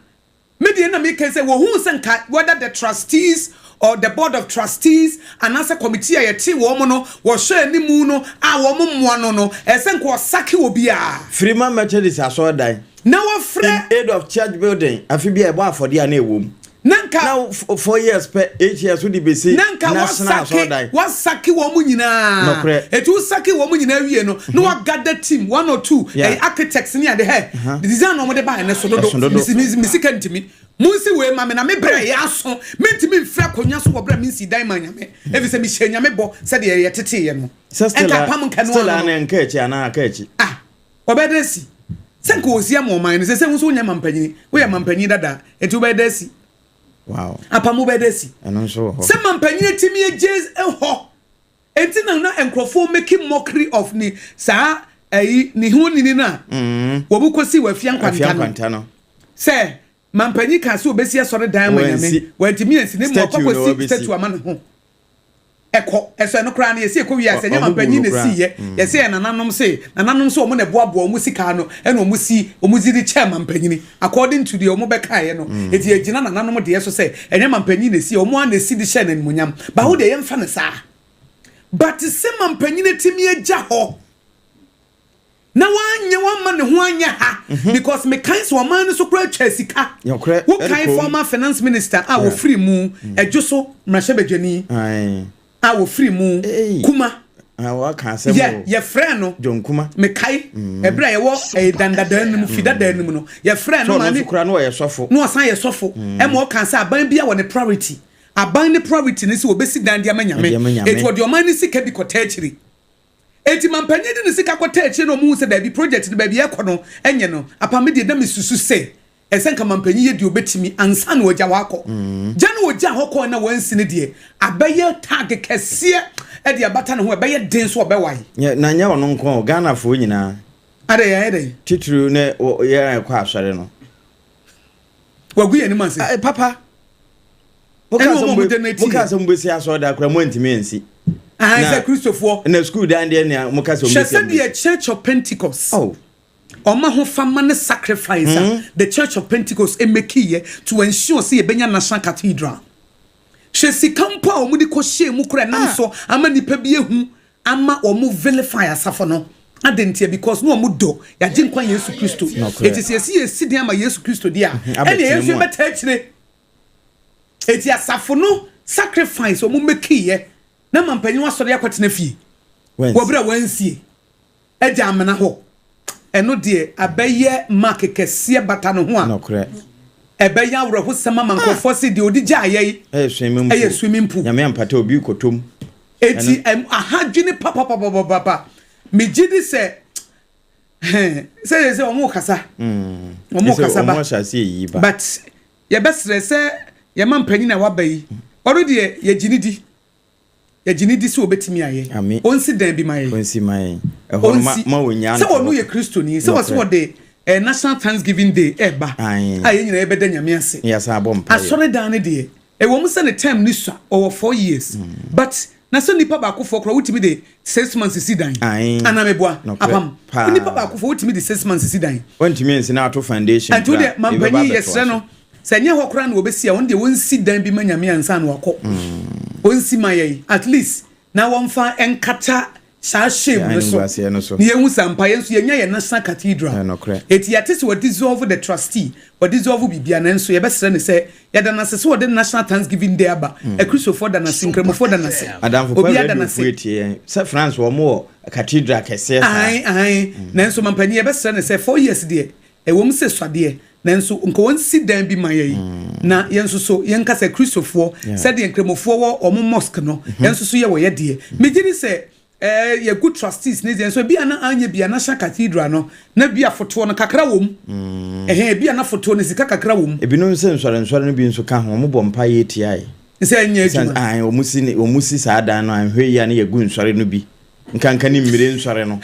me deɛ na meka sɛ wɔhuu sɛ nka whether the trustees or the board of trustees anaasɛ committee a yɛte wɔn no wɔhwɛ animu no a wɔn mmoa no no ɛsɛ nka ɔsake obiara. Frima Methodist asɔredan. Na wɔfrɛ. In aid of church building afi bi a ɛbɔ afɔdeɛ a na ɛwɔ mu. Na nka na 4 years pɛ, 8 years wode bɛsi na nka national wasake asɔredan. Wasake wɔn mu nyinaa. Etu wosake wɔn mu nyinaa wie no, na wagada team one or two ɛyɛ architects ne ade hɛ design na wɔn de ba ɛnɛ so dodo. Ɛso dodo. Misi sika ntumi munsi wei ma mi na mi brɛ yɛ aso mi ntumi nfiri akonnwa so wɔ brɛ mi nsi dan ma Nyame efi sɛ mi hyɛ Nyame bɔ sɛdeɛ yɛ tete yɛ no. Sɛ still ɛnka apam nka no still ano no. A nka akyi anaa aka akyi? Ah, ɔbɛyɛ dɛ si sɛ nka osi ama ɔman no sɛ nso wonyɛ mampanyin, woyɛ mampanyin dada, eti wobɛyɛ dɛ si. Apam, wobɛyɛ dɛ si. Ɛno nso wɔ hɔ. Sɛ mampanyin timi agye hɔ, eti na nkurɔfoɔ making mockery of ne saa ɛyi ne ho nini na wɔn kɔsi wɔ Afia Afia Nkwanta no. Nkwanta no. Sɛ mampanyin ka sɛ obesi asɔre dan ma Nyame, Wansi. wantumi ansi ne mu. Statue ɔkɔ na kɔsi wabɛsi. statue ama ne ho ɛkɔ ɛsɛ no koraa no, yɛsi ɛkɔ wiase ɛnyɛ ɔmo bu mampanyin no na koraa. esi yɛ. Yɛsi yɛ nananom se ɔmo na ɛboaboa ɔmo sika no ɛna ɔmo si ɔmo si de kyɛ mampanyini according to deɛ ɔmo bɛkaeɛ no. Eti yɛgyina nananom deɛ so sɛ ɛnyɛ mampanyin na esi, ɔmo a na esi de hyɛ n'animonyam bawo deɛ, yɛmfa no saa. But sɛ mampanyin timi agya hɔ na wanyɛ wama ne ho anyɛ ha because mekan sɛ ɔman no so koraa atwa sika. Nokorɛ, wokan ɛde kɔm. Former finance minister a wɔfiri mu, ɛdwo so mmarahyɛbadwani a wɔfiri mu. Ei. Kuma. Ah, waka asɛm yɛ o. Yɛfrɛ no John Kuma. Mekae ɛberɛ a yɛwɔ ɛyɛ dandadan no mu, fi dadan no mu no, yɛfrɛ sɛ no ɔno ma ne nso koraa na ɔyɛ sɔfo. Na ɔsan yɛ sɔfo, ɛma ɔka sɛ aban bi a wɔ ne priority, aban ne priority ne sɛ wɔbɛsi dan de ama Nyame. De ama Nyame. Eti ɔde ɔman ne sika bi kɔta akyiri, eti mampanyin de ne sika kɔta akyiri na ɔmo hu sɛ baabi project no baabi ɛkɔ no ɛnyɛ no. Apam deɛ, na mesusu sɛ ɛsɛ nka mampanyin yɛ deɛ obɛtumi ansa na ɔgya hɔ akɔ. Gya na ɔgya hɔ kɔɔ na wansi ne deɛ, abɛyɛ tag kɛseɛ ɛde abata ne ho, ɛbɛyɛ den so ɔbɛwae. Na nyɛ ɔno nko o, Ghanafoɔ nyinaa. Ade yɛ dɛn? Titiriw ne yɛn a ɛkɔ asɔre no. Wagu yɛn anim ase. Papa. Ɛne wɔn a wɔn donate Moka yɛ. sɛ mobɛsi asɔre da koraa moantumi ansi. Ahan sɛ Kristofoɔ. Na school dan deɛ nea moka sɛ hwɛ mobɛsi a sɛdeɛ mobɛsi. Church of Pentecost Oh. ɔma ho fama ne sacrifice a the Church of Pentecost emekiyɛ to ensure sɛ yɛbɛnya National Cathedral. Hwɛ sika mpo a wɔde kɔhyɛ mu kora nam so ama nipa bi ehu ama wɔn vilify asafo no ade ntia because na wɔn dɔ yagye nkwa Yesu Kristo. Nokorɛ. Eti sɛ yɛsi yɛsi den ama Yesu Kristo deɛ a, ɛna abɛtena yɛn nso mu a. yɛbɛta akyire. Eti asafo no sacrifice wɔn mekiyɛ na mampanyin wasɔre akɔtena fie Wansi. wɔbrɛ wansie agya amena hɔ, ɛno deɛ abɛyɛ mark kɛseɛ bata ne ho a ɛbɛyɛ awerɛhosɛm ama nkurɔfoɔ sɛ deɛ ɔde gya ayɛ yi Ɛyɛ swimming pool. Ɛyɛ swimming pool. Nyame ampata, obi kɔtɔm. Eti aha dwene papapapapapa. Megye di sɛ sɛ ɔmo kasa, ɔmo kasa ba. Ɔmo ahyɛ ase yi ba. But yɛbɛsrɛ sɛ yɛma mpanyin a waba yi, ɔno deɛ yɛgye ne di, yɛgye ne di sɛ obɛtumi ayɛ. Ami. Ɔnsi dan bi ma yɛ. Ɔnsi ma yɛn ɛhɔ no ma Ɔnsi ma wɔnya. Sɛ ɔno yɛ Kristoni, sɛ wɔsɛ wɔde National Thanksgiving Day ɛɛba a yɛn nyinaa yɛbɛda Nyame ase. Yɛsan abɔ mpa. Asɔredan no deɛ, ɛwɔ mu sɛ ne term ne sua, ɔwɔ 4 years, but na sɛ nipa baako fɔ koraa wotumi de 6 months si dan anaa meboa? Apam nipa baako fɔ wotumi de 6 months si dan. Wɔntumi nsi na ato foundation. Ɛnti wo deɛ, mampanyin, yɛsrɛ no sɛ nyɛ hɔ koraa na wɔbɛsi a, wɔn deɛ wɔnsi dan bi ma Nyame ansa na wakɔ. Wɔnsi ma yɛn at least na wɔmfa nkata saa shame no so no na yɛhu sampa yɛn nso yɛnya yɛn National Cathedral. Eti yɛte sɛ wɔdissolve the trustee, wɔdissolve biribia, nanso yɛbɛsrɛ no sɛ yɛda no ase sɛ wɔde National Thanksgiving Day aba. Akristofoɔ da no ase, Nkramofoɔ da no ase. Adamfo pa obiara da no radio ase. fo etie yɛn sɛ France wɔn wɔ cathedral kɛseɛ saa. Ahan, nanso mampanyin, yɛbɛsrɛ no sɛ 4 years deɛ, ɛwɔ mu sɛ suadeɛ, nanso nka wɔnsi dan bi ma yɛn na yɛn nso so yɛnka sɛ Kristofoɔ, sɛdeɛ Nkramofoɔ wɔ ɔmo mosque no, yɛn nso so yɛ wɔ yɛ deɛ. Megye di sɛ yɛgu trustees ne deɛ nso ebi a na anya bi a National Cathedral no na bi afotoɔ no kakra wɔ mu, ɛhɛn, ebi a na fotoɔ no sika kakra wɔ mu. Ebinom sɛ nsɔrensɔre no bi nso ka ho, wɔn bɔ mpa yɛ tia yɛ. Sɛ ɛnyɛ adwuma. Ayi, wɔn si saa dan no ahwɛ yi a ne yɛgu nsɔre no bi nkanka ne mmire nsɔre no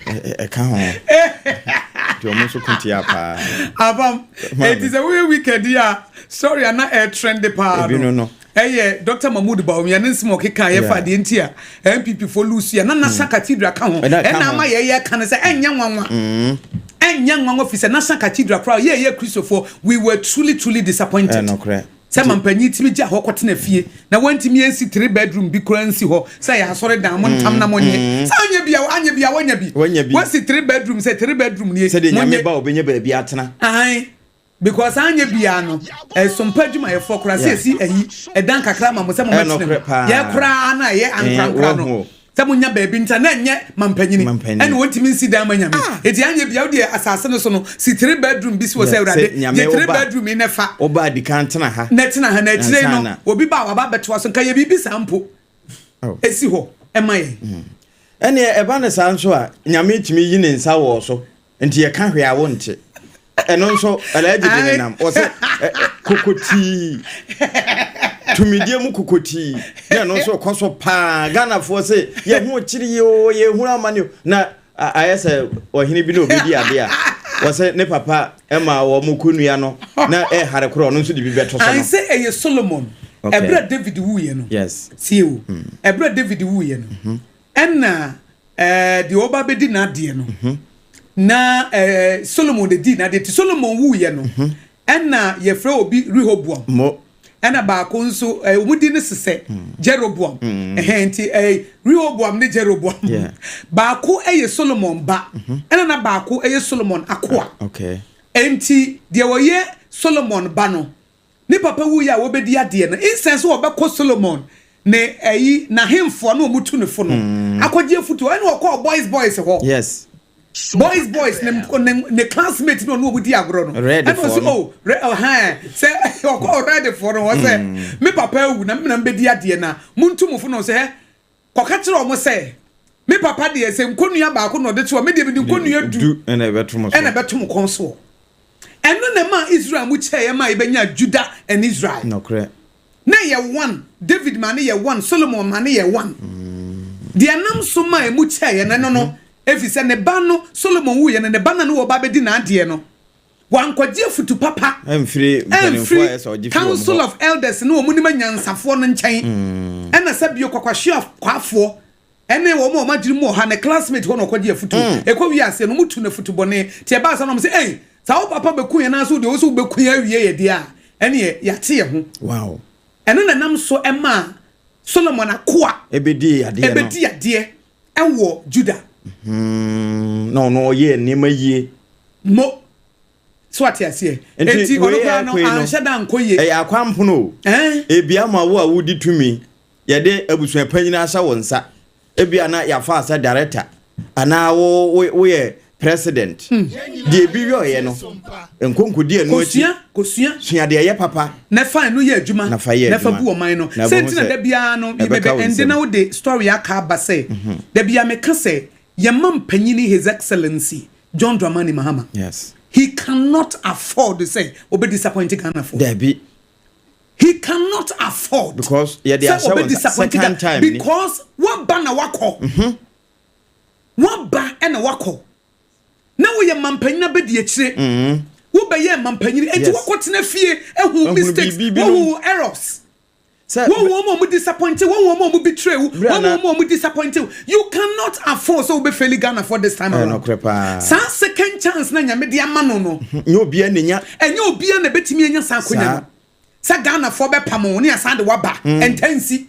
ɛka ho, nti wɔn nso ko tia paa. Abam eti sɛ woyɛ weekend yi a, story a na ɛtrend paa Ebi no. Ɛyɛ Dr Mahmood Bawumia ne nsɛm a ɔkeka yɛfa adeɛ nti a NPP fo lose a na National Cathedral ka ho. Ɛna ɛka ɛna ho. Ama yɛyɛ ka no sɛ ɛnyɛ nwanwa, ɛnyɛ nwanwa fi sɛ National Cathedral koraa yɛyɛ Kristofoɔ, we were truly truly disappointed Ɛnokorɛ. Sɛ mampanyin timi gya hɔ kɔtena fie na wantumi ansi three bedroom bi koraa nsi hɔ sɛ yɛ asɔre dan mo ntam na monyɛ sɛ anyɛ bi a anyɛ bi a wanya bi. Wanya bi. Wasi three bedroom sɛ three bedroom nie. Sɛdeɛ Nyame monyɛ ba a obɛnya baabi atena. Ahan. Because anyɛ biara no, ɛsompa adwumayɛfoɔ koraa sɛ ɛsi ayi ɛdan kakra ma mo sɛ momɛtena mu. Yɛ koraa na ɛyɛ ankorankora no sɛ monya baabi nta na ɛnyɛ mampanyini ɛna wɔntumi nsi dan ma Nyame. Eti anyɛ bia wodeɛ asase no so no si three bedroom bi si wɔ sɛ Awurade gye three bedroom yi na fa. Woba adi kan tena ha. Na tena ha na akyire no obi ba a waba abɛtoa so nka yɛ biribi saa mpo esi hɔ ɛma yɛn. Ɛneɛ ɛba no saa nso a Nyame tumi yi ne nsa wɔ so. Nti yɛka hwee a wonte. Ɛno nso Alhaji de ne nam. Ɔsɛ kokotii. Tumidie mu kokotii. Na ɛno nso kɔ so paa. Ghanafoɔ se yɛn ho kyiri yi o, yɛn hunu amane o. Na ayɛ sɛ ɔhene bi na obedi ade a wɔsɛ ne papa ma wɔn kɔnnua no na ɛhare korɔ ɔno nso de bi bɛto so no. Ae sɛ ɛyɛ Solomon. Ɛberɛ a David wuiɛ no. Yes. Tie o. Ɛberɛ a David wuiɛ no. Ɛnna ɛɛ deɛ ɔba bɛdi n'adeɛ no, mhm. na ɛɛ Solomon de di n'adeɛ ti Solomon wuiɛ no, mhm. ɛnna yɛfrɛ obi Rehoboam. Mo. Ɛnna baako nso ɛɛ wɔn di ne sesɛ mm. Jeroboam. Mm. Ɛhɛn nti ɛɛ Rehoboam ne Jeroboam. Baako ɛyɛ Solomon ba, mhm. ɛnna na baako ɛyɛ Solomon akoa. Ah, okay. Nti deɛ wɔyɛ Solomon ba no. Ne papa wuiɛ a wɔbɛdi adeɛ no, instead sɛ wɔbɛkɔ Solomon ne ayi n'ahemfoɔ na wɔtu ne fo no mm. akɔgye afutuo, ɛna ɔkɔɔ boys boys hɔ. Yes. Boys boys ne ne ne classmate no ɔno wɔn di agorɔ no. Red ɛna ɔsi oh re ɔhɛn sɛ ɔkɔɔ red foɔ no wɔ sɛ mm. me papa awu na me na mbɛdi adeɛ na muntu mo fo no sɛ Kɔka kyerɛ wɔn sɛ, 'Me papa deɛ, sɛ nkonnua baako na ɔde to a, me deɛ mede nkonnua du na ɛbɛto mo kɔn soɔ. Ɛno na ɛmaa Israel mu kyɛeɛ maa yɛbɛnyaa Judah and Israel. Nokorɛ. Na ɛyɛ one. David maa no yɛ one, Solomon maa no yɛ one. Deɛ ɛnam so maa emu kyɛeɛ no, ɛno no, ɛfiri sɛ ne ba no, Solomon wuiɛ no, ne ba no a na ɔreba abɛdi n'adeɛ no, Wankɔgye afutu papa amfiri amfiri Council of Elders ne wɔn nim anyansafoɔ no nkyɛn. Ɛna sɛ bio Kwakwahweakwafoɔ ɛne wɔn a wɔn adwene mu wɔ ha ne classmate hɔ na ɔkɔgye afutu. Ɛkɔ wie aseɛ no wɔn tu no afutu bɔne. Nti ɛbaa saa na wɔn sɛ ei saa wo papa bɛku yɛn anaasɛ wo deɛ wo sɛ wobɛku yɛn awie yɛ deɛ a ɛneɛ yɛate yɛn ho. Wow. Ɛno na ɛnam so ɛmaa Solomon akoa ɛbɛdii adeɛ no. ɛbɛdii adeɛ ɛwɔ Judah. Na ɔno ɔyɛɛ nneɛma yie. Mo. So ate aseɛ? Enti ɔno koraa no anhyɛ da ankɔ yie. Ɛyɛ akwampono o. Ebia ma wo a wodi tumi, yɛde abusua panyin ahyɛ wo nsa. Ebia na yɛafa sɛ director anaa wo wo woyɛ president. Deɛ ebi yɔeɛ no, nkonkodi ɛno akyi. Kosua, kosua. Sua deɛ ɛyɛ papa. Na fa ɛno yɛ adwuma. Na fa yɛ adwuma. Na fa bu ɔman no. Na Sɛ wobɛhu nti na sɛ da biara no, ɛbɛka mebɛ wo ɛnde nsam. na wode story aka aba sɛ, da biara meka sɛ, yɛn mampanyini His Excellency John Dramani Mahama, Yes. he cannot afford sɛ ɔbɛ disappoint Ghanafoɔ. Dabi. He cannot afford Because yɛde sɛ ahyɛ ɔbɛ wɔn nsa disappoint second Ghana time ni. because waba na wakɔ. Waba na wakɔ. Na woyɛ mampanyin abɛdi akyire. Wobɛyɛ mampanyin enti Yes. wakɔtena fie ehu Wahunu mistakes, biribi binom. wahu errors. Sɛ Wɔn wɔn a wɔn disappoint wɔn wɔn a wɔn betray wo, Bere a wɔn na wɔn a wɔn disappoint wo. You cannot afford sɛ wobɛ fail Ghana for this time ɛyɛ around. nokorɛ paa. Saa second chance na Nyame de ama no no, Nyɛ obiara na enya ɛnyɛ obiara na ebetumi anya saa akonya saa. no. Sɛ Ghanafoɔ bɛpam wo ne asan de waba, ɛntaa nsi.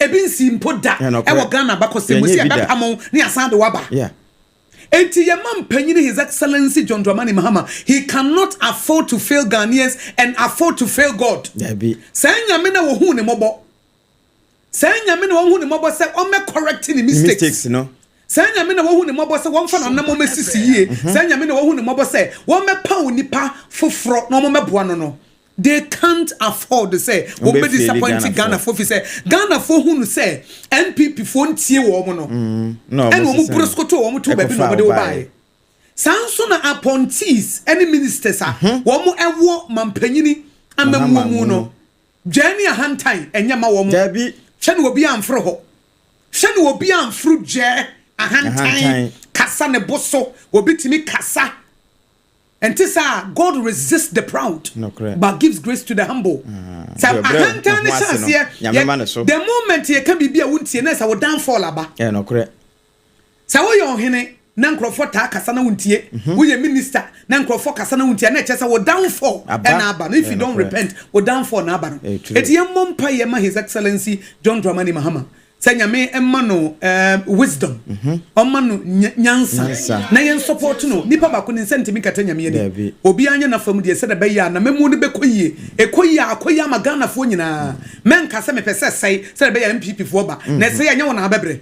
Ebi nsi mpo da Ɛyɛ nokorɛ. ɛwɔ Ghana abakɔsɛm mu Yɛnyɛ sɛ bi da. yɛbɛpam wo ne asan de waba. Yeah. Enti yɛma mpanyini His Excellency John Dramani Mahama, he cannot afford to fail Ghanaians and afford to fail God. Dabi. Saa Nyame no a wɔhuu ne mmɔbɔ, saa Nyame no a wɔhu ne mmɔbɔ sɛ ɔmmɛ correct ne mistakes, Mistakes no. saa Nyame no a wɔhu ne mmɔbɔ sɛ wɔmfa n'anammɔn mmɛsisi yie, saa Nyame no a wɔhu ne mmɔbɔ sɛ wɔmmɛpaw nnipa foforɔ na wɔmmɛboa no no, They can't afford sɛ wɔn bɛ disappoint Ghana foɔ fi sɛ Ghana foɔ hu no sɛ NPP foɔ ntie wɔn no mm, ɛna wɔn buru sokoto wɔn to baabi na wɔn de wɔn baeɛ. Saa nso na appointees ɛne ministers a mhm. wɔn ɛwɔ mampanyini amamuo mu no dwɛn ne ahantan ɛnyɛ ma wɔn. Dabi. Hwɛ na obi amforo hɔ. Hwɛ na obi amforo dwɛɛ ahantan kasa ne bo so obi tumi kasa. Ɛnte saa a, God resists the proud but gives grace to the humble. Sɛ ahantan no hyɛ aseɛ, yɛ, the moment yɛka biribi a wontie na sɛ wo downfall aba. Sɛ woyɛ ɔhene na nkurɔfoɔ taa kasa na wontie, mhm. woyɛ minister na nkurɔfoɔ kasa na wontie, na ɛkyɛ sɛ wo downfall ɛna aba no. If you don't repent, wo downfall na aba no. Eti yɛmmɔ mpa yɛ ma His Excellency John Dramani Mahama. Sɛ Nyame mma no wisdom, ɔmma no nyansa na yɛn support no. Nipa baako ne nsa ntumi nkata Nyame ani. Obiara nyɛ n'afa mu deɛ sɛdeɛ ɛbɛyɛ a n'amamuo no bɛkɔ yie. Ɛkɔ yie a, akɔ yie ama Ghanafoɔ nyinaa. Mɛnka sɛ mepɛ sɛ ɛsɛe sɛdeɛ ɛbɛyɛ a NPP foɔ ba. Na ɛsɛe a, ɛnyɛ wo na abɛbrɛ.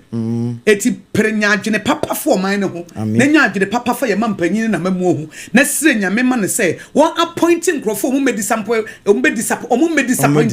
Eti pere nya adwene papa fa ɔman no ho, na nya adwene papa fa yɛn mampanyin ne n'amammuo ho, na srɛ Nyame ma no sɛ wɔn appoint nkurɔfoɔ a wɔn mmɛ disappoint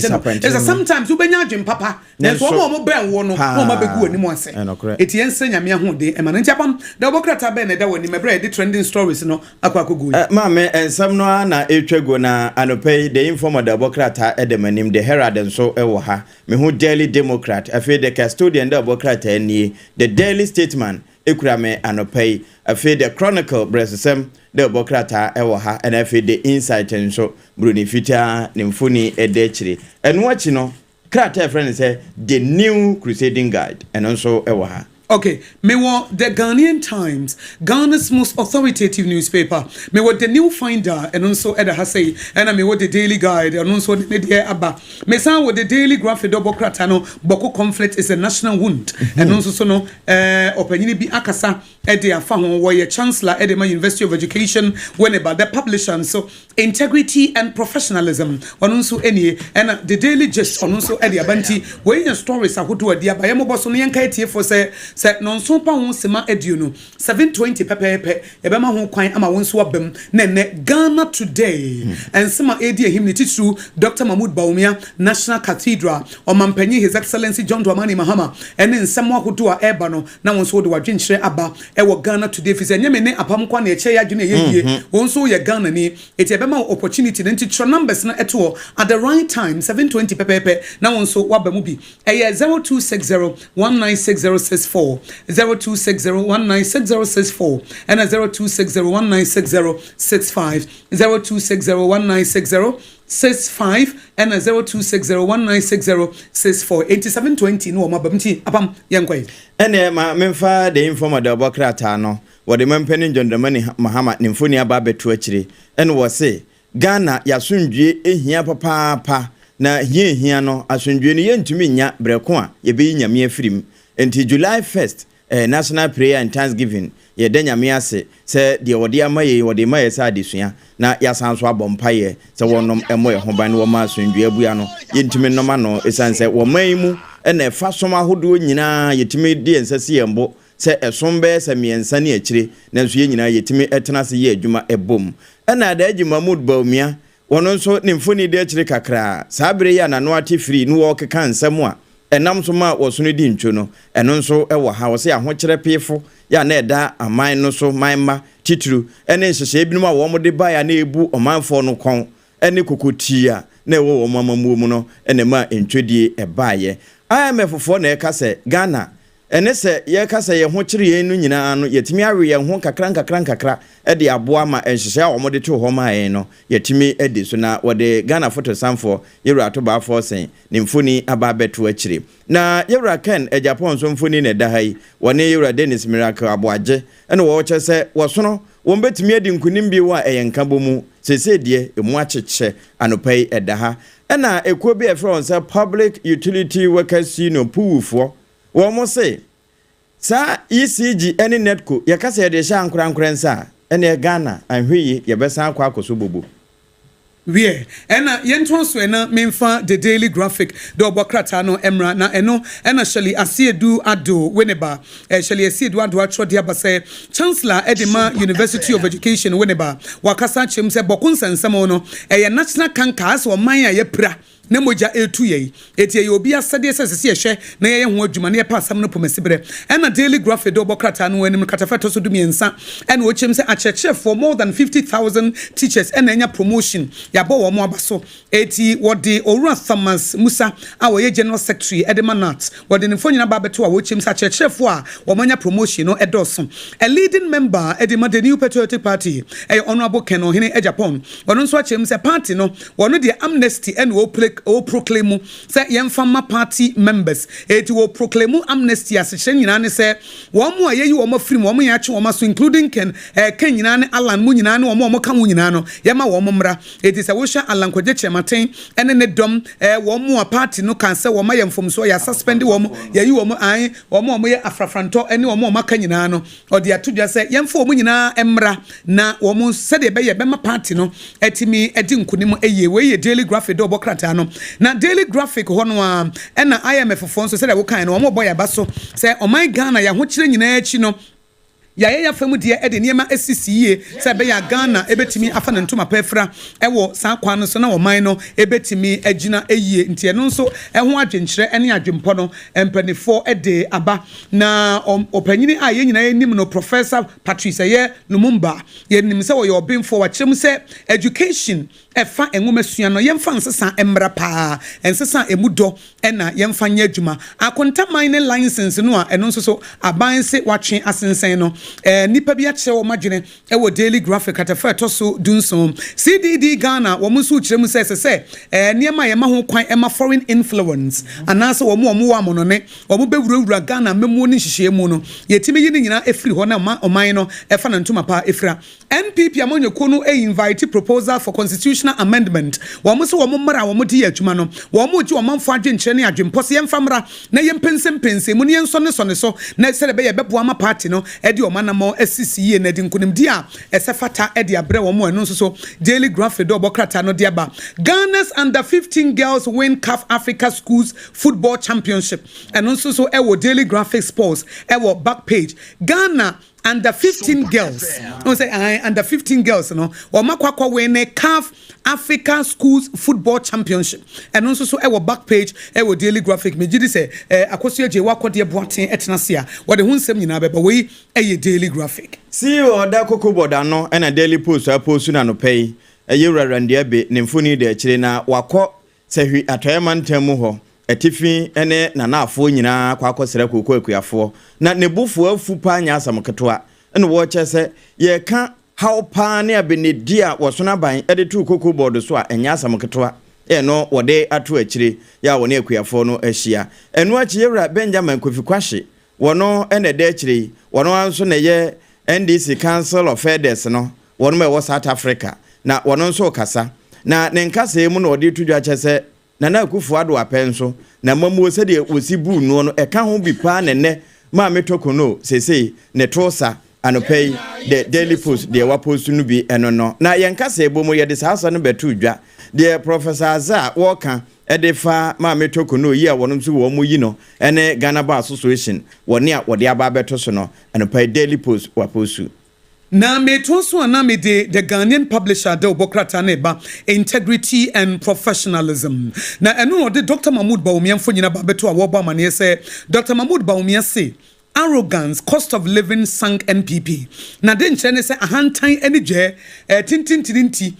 no. Ɛsɛ sometimes wobɛnya adwene papa, nanso wɔn a wɔbɛn woɔ no na wɔn abɛgu w'anim ase. Enti yɛnsrɛ Nyame ahoɔden mma no. Nti Apam, dawubɔ krataa bɛn na ɛda w'anim ɛberɛ a yɛde trending stories no akɔ akɔgu yi? Maame, nsɛm no ara na ɛretwa guo, na anɔpa yi The Informer dawubɔ krataa da m'anim, The Herald nso wɔ ha. Mehu Daily Democrat, afei The Custodian dawubɔ krataa nie, The Daily Statesman kura me anɔpa yi, afei The Chronicle brɛsosɛm dawubɔ krataa wɔ ha, ɛna afei The Insight nso, Buroni fitaa ne mfoni da akyire. Ɛno akyi no, Krataa a yɛfrɛ no sɛ The New Crusading Guide, ɛno nso wɔ ha. Ok, mewɔ The Ghanaian Times, Ghana's most authoritative newspaper, mewɔ The New Finder, ɛno nso da ha sei, ɛna mewɔ The Daily Guide, ɛno nso de ne deɛ aba. Mesan wɔ The Daily Graphic dɔbɔ krataa no, Bawku Conflict is a National Wound, ɛno nso so no, eh, ɔpanyini bi akasa de afa ho, wɔyɛ Chancellor de ma University of Education, Winneba. The Publisher nso, Integrity and Professionalism, ɔno nso nie, ɛna The Daily Gist, ɔno nso de aba. Nti wei yɛ stories ahodoɔ a ɛde aba. Yɛmmobɔ so na yɛnkae atiefoɔ sɛ, sɛ nnɔnson pa ho sima 20, 7:20 pɛpɛɛpɛ, yɛbɛma ho kwan ama wo nso aba mu. Na ɛnnɛ, Ghana Today, nsɛm a ɛredi ahim ne titiriw, Dr. Mahmoud Bawumia, National Cathedral, Ɔmampanyin His Excellency John Dramani Mahama, ɛne nsɛm ahodoɔ a ɛreba no, na wo nso wode w'adwenkyerɛ aba ɛwɔ Ghana Today, firi sɛ ɛnyɛ me ne Apam nko ara na yɛkyerɛ yɛn adwene a ɛyɛ yie. Wo nso woyɛ Ghanani, enti ɛbɛma wo opportunity no. Nti twerɛ numbers no to hɔ at the right time, 7:20 pɛpɛɛpɛ, na wo nso woaba mu bi. Ɛyɛ 0260 196064, 0260 196064, ɛna 0260 196065, 0260 196065, ɛna 0260 196064. Enti 7:20 no wɔn aba mu, nti Apam, yɛnkɔ yi. Ɛneɛ ma memfa The Informer dawubɔ krataa no, wɔde Mampanin John Dramani Mahama ne mfoni aba abɛto akyire, ɛna wɔse Ghana y'asomdwie hia papaapa, na hia ehia no, asomdwie no yɛntumi nnya berɛ ko a yɛbɛyi Nyame afiri mu. Enti July 1st ɛyɛ National Prayer and Thanksgiving, yɛda Nyame ase sɛ deɛ ɔde ama yɛn yi, ɔde rema yɛn sɛ adesua, na yɛasan nso abɔ mpaeɛ sɛ wɔnom mmɔ yɛn ho ban na wɔma asomdwoeɛ abue ano, yɛntumi nnom ano, ɛsiane sɛ wɔ man yi mu na ɛfa som ahodoɔ nyinaa yɛtumi de yɛn nsa si yɛn bo sɛ ɛsom bɛyɛ sɛ mmiɛnsa ne akyire, nanso yɛn nyinaa yɛtumi tena ase yɛ adwuma bom. Ɛna Alhaji Mahmood Bawumia, ɔno nso ne mfoni da akyire kakra, saa berɛ yi a n'ano ate firi na ɔrekeka nsɛm a ɛnam so ma wɔsono di ntwo no, ɛno nso wɔ ha. Ɔse ahokyerɛ peefo yɛ a na ɛda aman no so, man mma titiriw, ne nhyehyɛe binom a wɔde bae a na ebu ɔmanfoɔ no kɔn ne kokotii a na ɛwɔ wɔn amammuo mu no na ɛmaa ntwodie baeɛ. IMF foɔ na ɛka sɛ Ghana Ɛne sɛ yɛka sɛ yɛn ho kyere yɛn no nyinaa no, yɛatumi awe yɛn ho nkakrankakra de aboa ma nhyehyɛe a wɔde too hɔ maa yɛn no, yɛatumi adi so. Na wɔde Ghana fotosanfoɔ, Yɛwura Atobaa Forson, ne mfoni aba abɛto akyire. Na Yɛwura Ken Agyapong nso mfoni na ɛda ha yi. Wɔne Yɛwura Dennis Miracle Aboagye na wɔrekyerɛ sɛ wɔsono wɔn bɛtumi adi nkonim bio a ɛyɛ nkabɔmu. Seesei deɛ, ɛmu akyekyɛ. Anɔpa yi, ɛda ha. Ɛna ekuo bi a yɛfrɛ wɔn sɛ Public Utility Workers Union, PUWUfoɔ, Wɔn se, saa ECG ne NEDCO yɛka sɛ yɛde rehyɛ ankorankorɛ nsa a, ɛneɛ Ghana anhwɛ yie yɛbɛsan akɔ akɔsɔ bobo. Wiɛ, ɛna yɛntoa so ɛ na memfa The Daily Graphic de ɔbɔ krataa no mmra, na ɛno ɛna Shirley Asiedu Addo Winneba, Shirley Asiedu Addo atwerɛ de aba sɛ Chancellor de ma University of Education Winneba. Wakasa akyerɛ mu sɛ Bɔko nsɛnsɛm no ɛyɛ national canker, asɛ ɔman a yɛapira na mogya retu yɛn. Enti ɛyɛ obi asɛdeɛ sɛ ɛsɛ sɛ yɛhwɛ na yɛyɛ ho adwuma na yɛpa asɛm no pomasiberɛ. Ɛna Daily Graphic de ɔbɔ krataa no anim no kratafa ɛtɔ so 13 ɛna ɔkyerɛ mu sɛ akyerɛkyerɛfoɔ more than 50,000 teachers ɛna anya promotion, yɛabɔ wɔn aba so. Enti wɔde Owura Thomas Musa a ɔyɛ General Secretary de ma NAT, wɔde ne mfonyin aba abɛto a wɔkyerɛ mu sɛ akyerɛkyerɛfoɔ a wɔanya promotion no dɔɔso. A leading member de ma The New Patriotic Party ɛyɛ Honourable Ken Ohene Agyapong, ɔno nso akyerɛ mu sɛ party no Wɔno deɛ amnesty ɛna ɔplay. ɔproclaim sɛ yɛmfa ma party members. Eti wɔ proclaim amnesty, asekyerɛ nyinaa ne sɛ wɔn mu a yɛyi wɔn afiri mu, wɔn yɛn akye wɔn aso, including Ken Ken nyinaa ne Alan mu nyinaa ne wɔn a wɔka ho nyinaa no, yɛma wɔn mmra. Eti sɛ wohwɛ Alan Kwadwo Kyerɛmaten ɛne ne dɔm, wɔn mu a party no kan sɛ wɔn ayɛ mfomsoɔ, yɛ suspend wɔn, yɛyi wɔn an, wɔn a wɔyɛ afrafrantɔ ɛne wɔn a wɔaka nyinaa no, ɔde ato dwa sɛ yɛmfa wɔn nyinaa mmra na wɔn sɛdeɛ ɛbɛyɛ bɛma party no ɛtumi ɛdi nkunim ɛyie. Wei yɛ Daily Graphic de ɔbɔ krataa no. Na Daily Graphic hɔ no a, ɛna IMF foɔ nso, sɛdeɛ wokan no, wɔn bɔ yaba so sɛ ɔman Ghana yɛn ahokyerɛ nyinaa akyi no, yɛayɛ yɛ fam deɛ, ɛde nneɛma asisi yie sɛ ɛbɛyɛ a Ghana ɛbɛtumi afa ne ntoma pa afira ɛwɔ saa kwan no so na ɔman no ɛbɛtumi agyina yie. Nti ɛno nso ɛho adwenkyerɛ ne adwempɔ no, mpanimfoɔ ɛde aba. Na ɔpanyini a yɛn nyinaa anim no, Professor Patrice ɛyɛ Lumumba, yɛnim sɛ ɔyɛ ɔbenfoɔ. Wakyerɛ mu sɛ education ɛfa nwoma sua no, yɛmfa nsesa mmra paa, nsesa emu dɔ, ɛna yɛmfa nyɛ adwuma. Akontaman ne license no a ɛno nso so aban se watwe asensɛn no, nipa bi akyerɛ wɔn adwene ɛwɔ Daily Graphic katafa ɛtɔ so 17. CDD Ghana, wɔn nso kyerɛ mu sɛ ɛsɛ sɛ nneɛma a yɛma ho kwan ɛma foreign influence anaasɛ wɔn a wɔn wɔ amonɔne wɔn bɛwurawura Ghana mɛmuo ne nhyehyɛ mu no, yɛtumi yi ne nyinaa efiri hɔ na ɔman no ɛfa ne ntoma pa efira. NPP amanyɔkuo no invite proposal for constitutional amendment. Wɔn nso wɔn mmara a wɔn de yɛ adwuma no, wɔn gye ɔmanfo adwenkyerɛ ne adwempɔ sɛ yɛmfa mmara na yɛmpɛnsɛmpɛnsɛn mu ne yɛnsɔ ne sɔ ne so na sɛdeɛ ɛbɛyɛ bɛboa ama party no ɛde wɔn anamɔ asisi yie na ɛde nkonimdi a ɛsɛ fata ɛde abrɛ wɔn. Ɛno nso so Daily Graphic de ɔbɔ krataa no de aba. Ghana's under 15 girls win CAF Africa Schools Football Championship, ɛno nso so ɛwɔ Daily Graphic Sports ɛwɔ back page. Ghana under 15 girls wɔn sɛ under 15 girls no, wɔn akɔ win ne CAF Africa Schools Football Championship. Ɛno nso so ɛwɔ back page ɛwɔ Daily Graphic. Megye di sɛ Akosua Gye wakɔdeɛ Boaten ɛtena se a wɔde ho nsɛm nyinaa bɛba. Wei ɛyɛ Daily Graphic. CEO ɔda Cocoa Board ano, ɛna Daily Post apost na anɔpɛ yi, ɛyɛ Wura Randy Abbey ne mfoni da akyire na wakɔ Sɛhwi Atɔeɛ mantam mu hɔ, atifi ne nanaafoɔ nyinaa kɔ akɔsrɛ kooko akuafoɔ, na ne bofoɔ afu paa nyɛ asɛm ketewa. Ɛna wɔkyɛ sɛ yɛka haw paa ne abenedi a wɔsono aban de too Cocoa Board so a, ɛnyɛ asɛm ketewa. Ɛno wɔde ato akyire yɛ a wɔne akuafoɔ no ahyia. Ɛno akyi, yɛwura Benjamin Kofi Kwahye, wɔno ɛna ɛda akyire yi. Wɔno nso na ɛyɛ NDC Council of Elders no, wɔn a ɛwɔ South Africa, na wɔno nso kasa na ne nkasa mu na ɔde to dwa kyɛ sɛ Nana Akufo Addo apɛ nso na mmamuo sɛdeɛ wɔsi buu noɔ no, ɛka ho bi paa. Nɛnɛ Maame Torkornoo seesei ne to sa. Anɔpa yi The Daily Post deɛ wapost no bi ɛno no. Na yɛn kasa ɛbɔ mu, yɛde saa asa no bɛto dwa deɛ Professor Aza wɔreka ɛde fa Maame Torkornoo yi a wɔn nso wɔn mu yi no ɛne Ghana Bar Association wɔne a wɔde aba abɛto so no. Anɔpa yi Daily Post wapost. Na meto so a, na mede The Ghanaian Publisher de wobɔ krataa no ba. Integrity and professionalism na ɛno na ɔde Dr Mahmood Bawumia mfonyina ba bɛto a wɔbɔ amanneɛ sɛ Dr Mahmood Bawumia se arrogance, cost of living sank NPP. Na de nkyerɛ ne sɛ ahantan ani dwɛ tintintini nti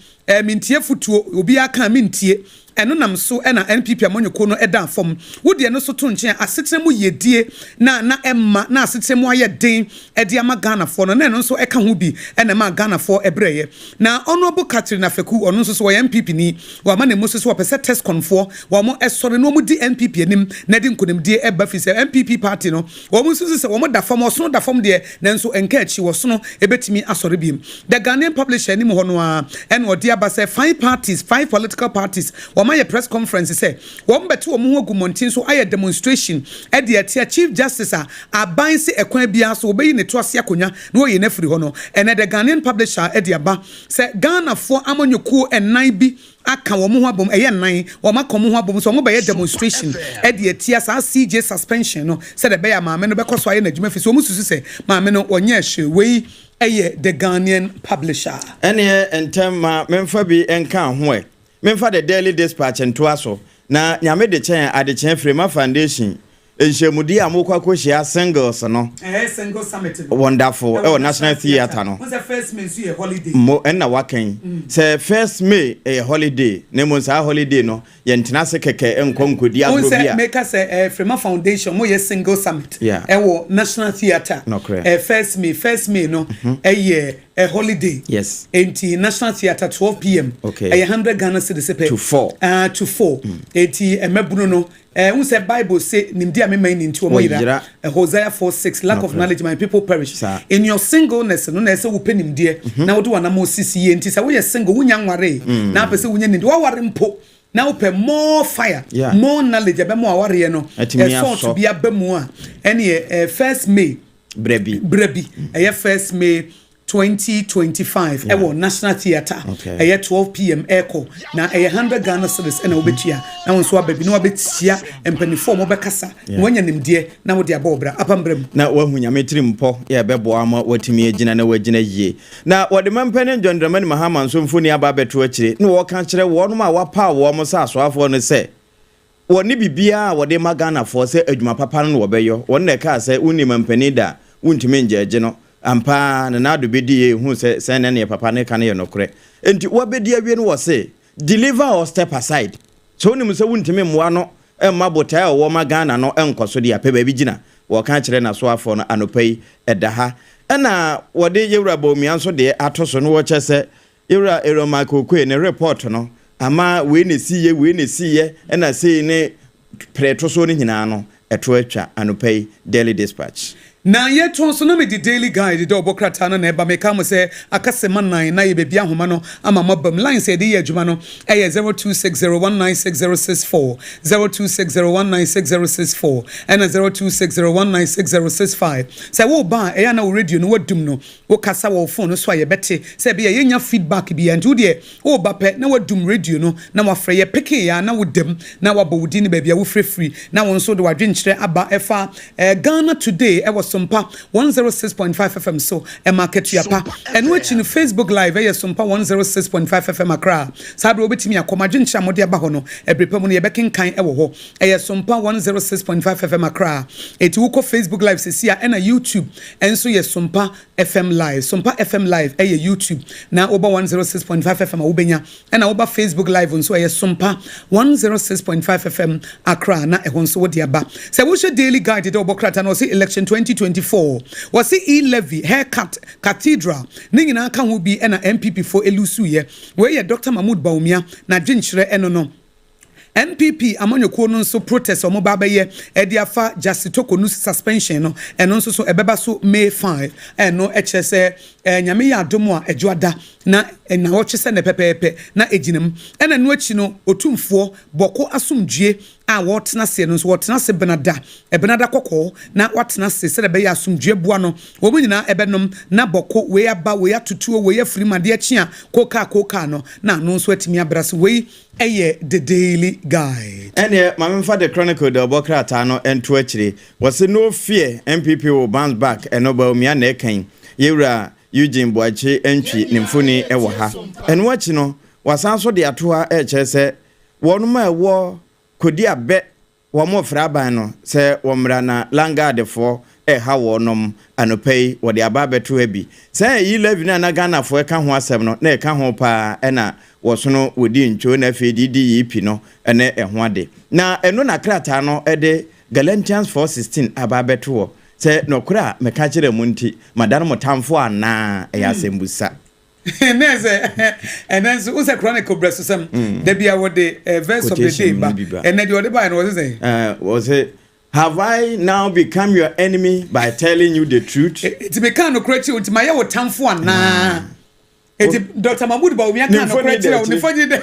mentie fotuo, obiara ka mentie. Ɛno nam so ɛna NPP amanyɔkuo no ɛda fam. Wodeɛ no so to nkyɛn a, asetena mu yɛdie na ɛma na asetena mu ayɛ den ɛde ama Ghanafoɔ no, na ɛno nso ɛka ho bi ɛna ɛma Ghanafoɔ ɛbrɛyɛ. Na Honourable Catherine Afeku, ɔno nso so wɔyɛ NPP ni, wɔama ne mu so so wɔpɛ sɛ TESCONfoɔ wɔn ɛsɔre na wɔn di NPP anim na ɛde nkonimdie ɛba fi sɛ NPP party no, wɔn nso sɛ wɔn da fam, ɔsono da fam deɛ, nanso nka akyi wɔsono ebɛtumi asɔre biem. The Ghanaian Publisher anim hɔ no a, ɛna ɔde aba sɛ five parties, five political parties, wɔn ayɛ press conference sɛ wɔn bɛto wɔn ho agu mmɔnten so ayɛ demonstration ɛde ɛtia Chief Justice a aban se ɛkwan biara so wɔbɛyi ne to ase akonnwa na wɔyi n'afiri hɔ no. Ɛnɛ The Ghanaian Publisher ɛde aba sɛ Ghanafoɔ amanyɔkuo ɛnan bi aka wɔn ho abom, ɛyɛ nnan, wɔn aka wɔn ho abom so wɔn bɛyɛ demonstration ɛde atia saa CJ suspension no, sɛdeɛ ɛbɛyɛ a maame no bɛkɔ so ayɛ n'adwuma fi so. Wɔn susu sɛ maame no wɔnyɛ ɛhyɛ. Wei ɛyɛ The Ghanaian Publisher. Ɛneɛ ntɛm ma memfa bi nka ho ɛ, memfa The Daily Dispatch ntoa so. Na Nyame de kyɛn adekyɛn Frema Foundation nhyiamudi a mokɔ akɔhyia singles no. Ɛyɛ single summit no. Wonderful, ɛwɔ National Theatre no. Wɔn sɛ 1 May nso yɛ holiday. Mo ɛnna wakan sɛ 1 May ɛyɛ holiday, na mmom saa holiday no yɛntena ase kɛkɛ nkɔ nkɔdi wɔn agorɔ bi sɛ a meka sɛ Frema Foundation mo yɛ single summit ɛwɔ National Theatre. Nokorɛ. 1 May, 1 May no ɛyɛ. Holiday. Yes. Enti National Theatre 12 p.m. Ɛyɛ 100 Ghana cedis pɛ. To 4. To 4. Enti mmabunu no, n sɛ Bible say nimdi a mema ni nti wɔn yera. Hosea 4:6, "Lack of knowledge, my people perish." In your singleness no, na ɛsɛ wopɛ nimdeɛ na wode wɔn anam osisi yie. Nti sɛ woyɛ single, wonya nware na apɛ sɛ wonya nimdeɛ, waware mpo na wopɛ more fire, more knowledge, ɛbɛma awareɛ no ɛsɔɔto bi aba mu a, ɛne 1 May. Brɛbi. Brɛbi, ɛyɛ 1 May 2025 ɛwɔ National Theatre. Ɛyɛ 12 p.m. ɛkɔ na ɛyɛ 100 Ghana cedis ɛna wobɛtua na wɔn nso aba bi na wabɛtia mpanimfoɔ a wɔbɛkasa na wɔanya nimdeɛ na wɔde abɔ ɔbra apambrɛ mu. Na wahu Nyame tiri mpɔ yɛ ɛbɛboa ma watumi agyina na wagyina yie. Na wɔde mampanin John Dramani Mahama nso mfoni aba abɛto akyire na wɔka kyerɛ wɔnom a wapaa wɔn sɛ asoafoɔ no sɛ wɔne biribiara a wɔde ma Ghanafoɔ sɛ adwuma papa no na wɔbɛyɔ. Wɔn na ɛkaa sɛ wonni mampanin da a wontumi ngyɛgye no ampaa na n'ado bɛdi yɛ ehu sɛ sɛn na neɛ papa ne ka no yɛ nokorɛ. Nti wɔbɛdi awie no, wɔ se deliver or step aside. Sɛ wonim sɛ wontumi mmoa no mma botae a ɔwɔ ma Ghana no nkɔ so deɛ, apɛ baabi gyina. Wɔka kyerɛ n'asoafoɔ no anɔpa yi ɛda ha. Ɛna wɔde yɛwura Bawumia nso deɛ ato so no, wɔkyɛ sɛ yɛwura Aaron Michael Oquaye ne report no ama wei na esi yɛ, wei na esi yɛ, ɛna sei ne prɛto so no nyinaa no ɛto atwa. Anɔpa yi, Daily Dispatch. Na yɛto nso na mede Daily Guide dɛ ɔbɔ krataa no na ɛba. Meka mo sɛ akasɛma nan na yɛ baabi ahoma no ama mabam. Lines a yɛde yɛ adwuma no ɛyɛ 0260196064, 0260196064 ɛna 0260196065. Sɛ woba a, ɛyɛ na wo radio no wadum no, wokasa wɔ phone no so a, yɛbɛte sɛ ɛbɛyɛ yɛnya feedback bi. Nti wodeɛ woba pɛ na wadum radio no na wafrɛ yɛ peke ya na wodam na wabɔ wo din ne baabi a wofirɛfiri na wo nso de wadwenkyerɛ aba ɛfa Ghana Today ɛwɔ Sompa 106.5 FM so. Ɛma akatua pa. Ɛno akyi no, Facebook Live ɛyɛ Sompa 106.5 FM Accra. Saa berɛ wobɛtumi akɔ madwenkyerɛ a mode aba hɔ no, ɛberɛ pa mu no yɛbɛkenkan ɛwɔ hɔ. Ɛyɛ Sompa 106.5 FM Accra. Ɛti wokɔ Facebook Live sesi a, ɛna YouTube ɛnso yɛ Sompa FM Live. Sompa FM Live ɛyɛ YouTube na woba 106.5 FM a wobɛnya, ɛna woba Facebook Live nso ɛyɛ Sompa 106.5 FM Accra na ɛhɔ nso wode aba. Sɛ wohyɛ Daily Guide dɛ wɔbɔ krataa no, wɔse election 2024, wɔse e-levy, haircut, cathedral ne nyinaa ka ho bi ɛna NPP fo elusuyɛ. Wei yɛ Dr Mahmood Bawumia na dwenkyerɛ ɛno no. NPP amanyɔkuo no nso, protest a wɔn ba bɛyɛ ɛde afa Justice Torkornoo suspension no, ɛno nso so ɛbɛba so May 5. Ɛno ɛkyerɛ sɛ Nyame yɛ adom a, ɛdwo ada na ɛnawɔtwe sɛ ne pɛpɛɛpɛ na egyina mu. Ɛna ɛno akyi no, Otumfoɔ Bɔko asomdwie a wɔtena aseɛ no nso, wɔtena ase benada, ɛbenada kɔkɔɔ na watena ase sɛdeɛ ɛbɛyɛ asomdwie boa no. Wɔn nyinaa ɛbɛnom na Bɔko wei aba, wei atutuo, wei afiri mu adeɛ kye a kokaa kokaa no na ano nso atumi abra so. Wei ɛyɛ The Daily Guide. Ɛneɛ maame mfa The Chronicle de ɔbɔ krataa no nto akyire. Wɔse no fear, NPP will bounce back. Ɛno Bawumia na ɛkan. Yɛwura Eugene Boakye Antwi ne mfoni ɛwɔ ha. Ɛno akyi no, wasan so de ato ha ɛkyerɛ sɛ wɔnom a ɛwɔ kodi abɛ wɔn frɛ aban no sɛ wɔmmra na landguardfoɔ ɛha wɔnom. Anɔpa yi wɔde aba abɛto ha bi sɛ ɛyi levy no a na Ghanafoɔ ɛka ho asɛm no na ɛka ho paa, ɛna wɔsono wɔdi ntwo na afei de di yi pi no ɛne ɛho ade. Na ɛno na krataa no ɛde Galatians 4:16 aba abɛto hɔ sɛ nɔkorɛ a meka kyerɛ mu nti madane mo tamfo anaa? Ɛyɛ asɛmbusa. Ne sɛ ɛnɛ nso wo sɛ Chronicle brɛ so sɛm da bia wɔde verse of the day ba. Ɛnɛ deɛ ɔde baeɛ no, wɔse sɛ Wɔse, "Have I now become your enemy by telling you the truth?" Nti meka nokorɛ kyerɛ wo nti mayɛ wo tamfo anaa? Eti Dr Mahmood Bawumia ka nokorɛ kyerɛ wo ne fɔgye dɛ.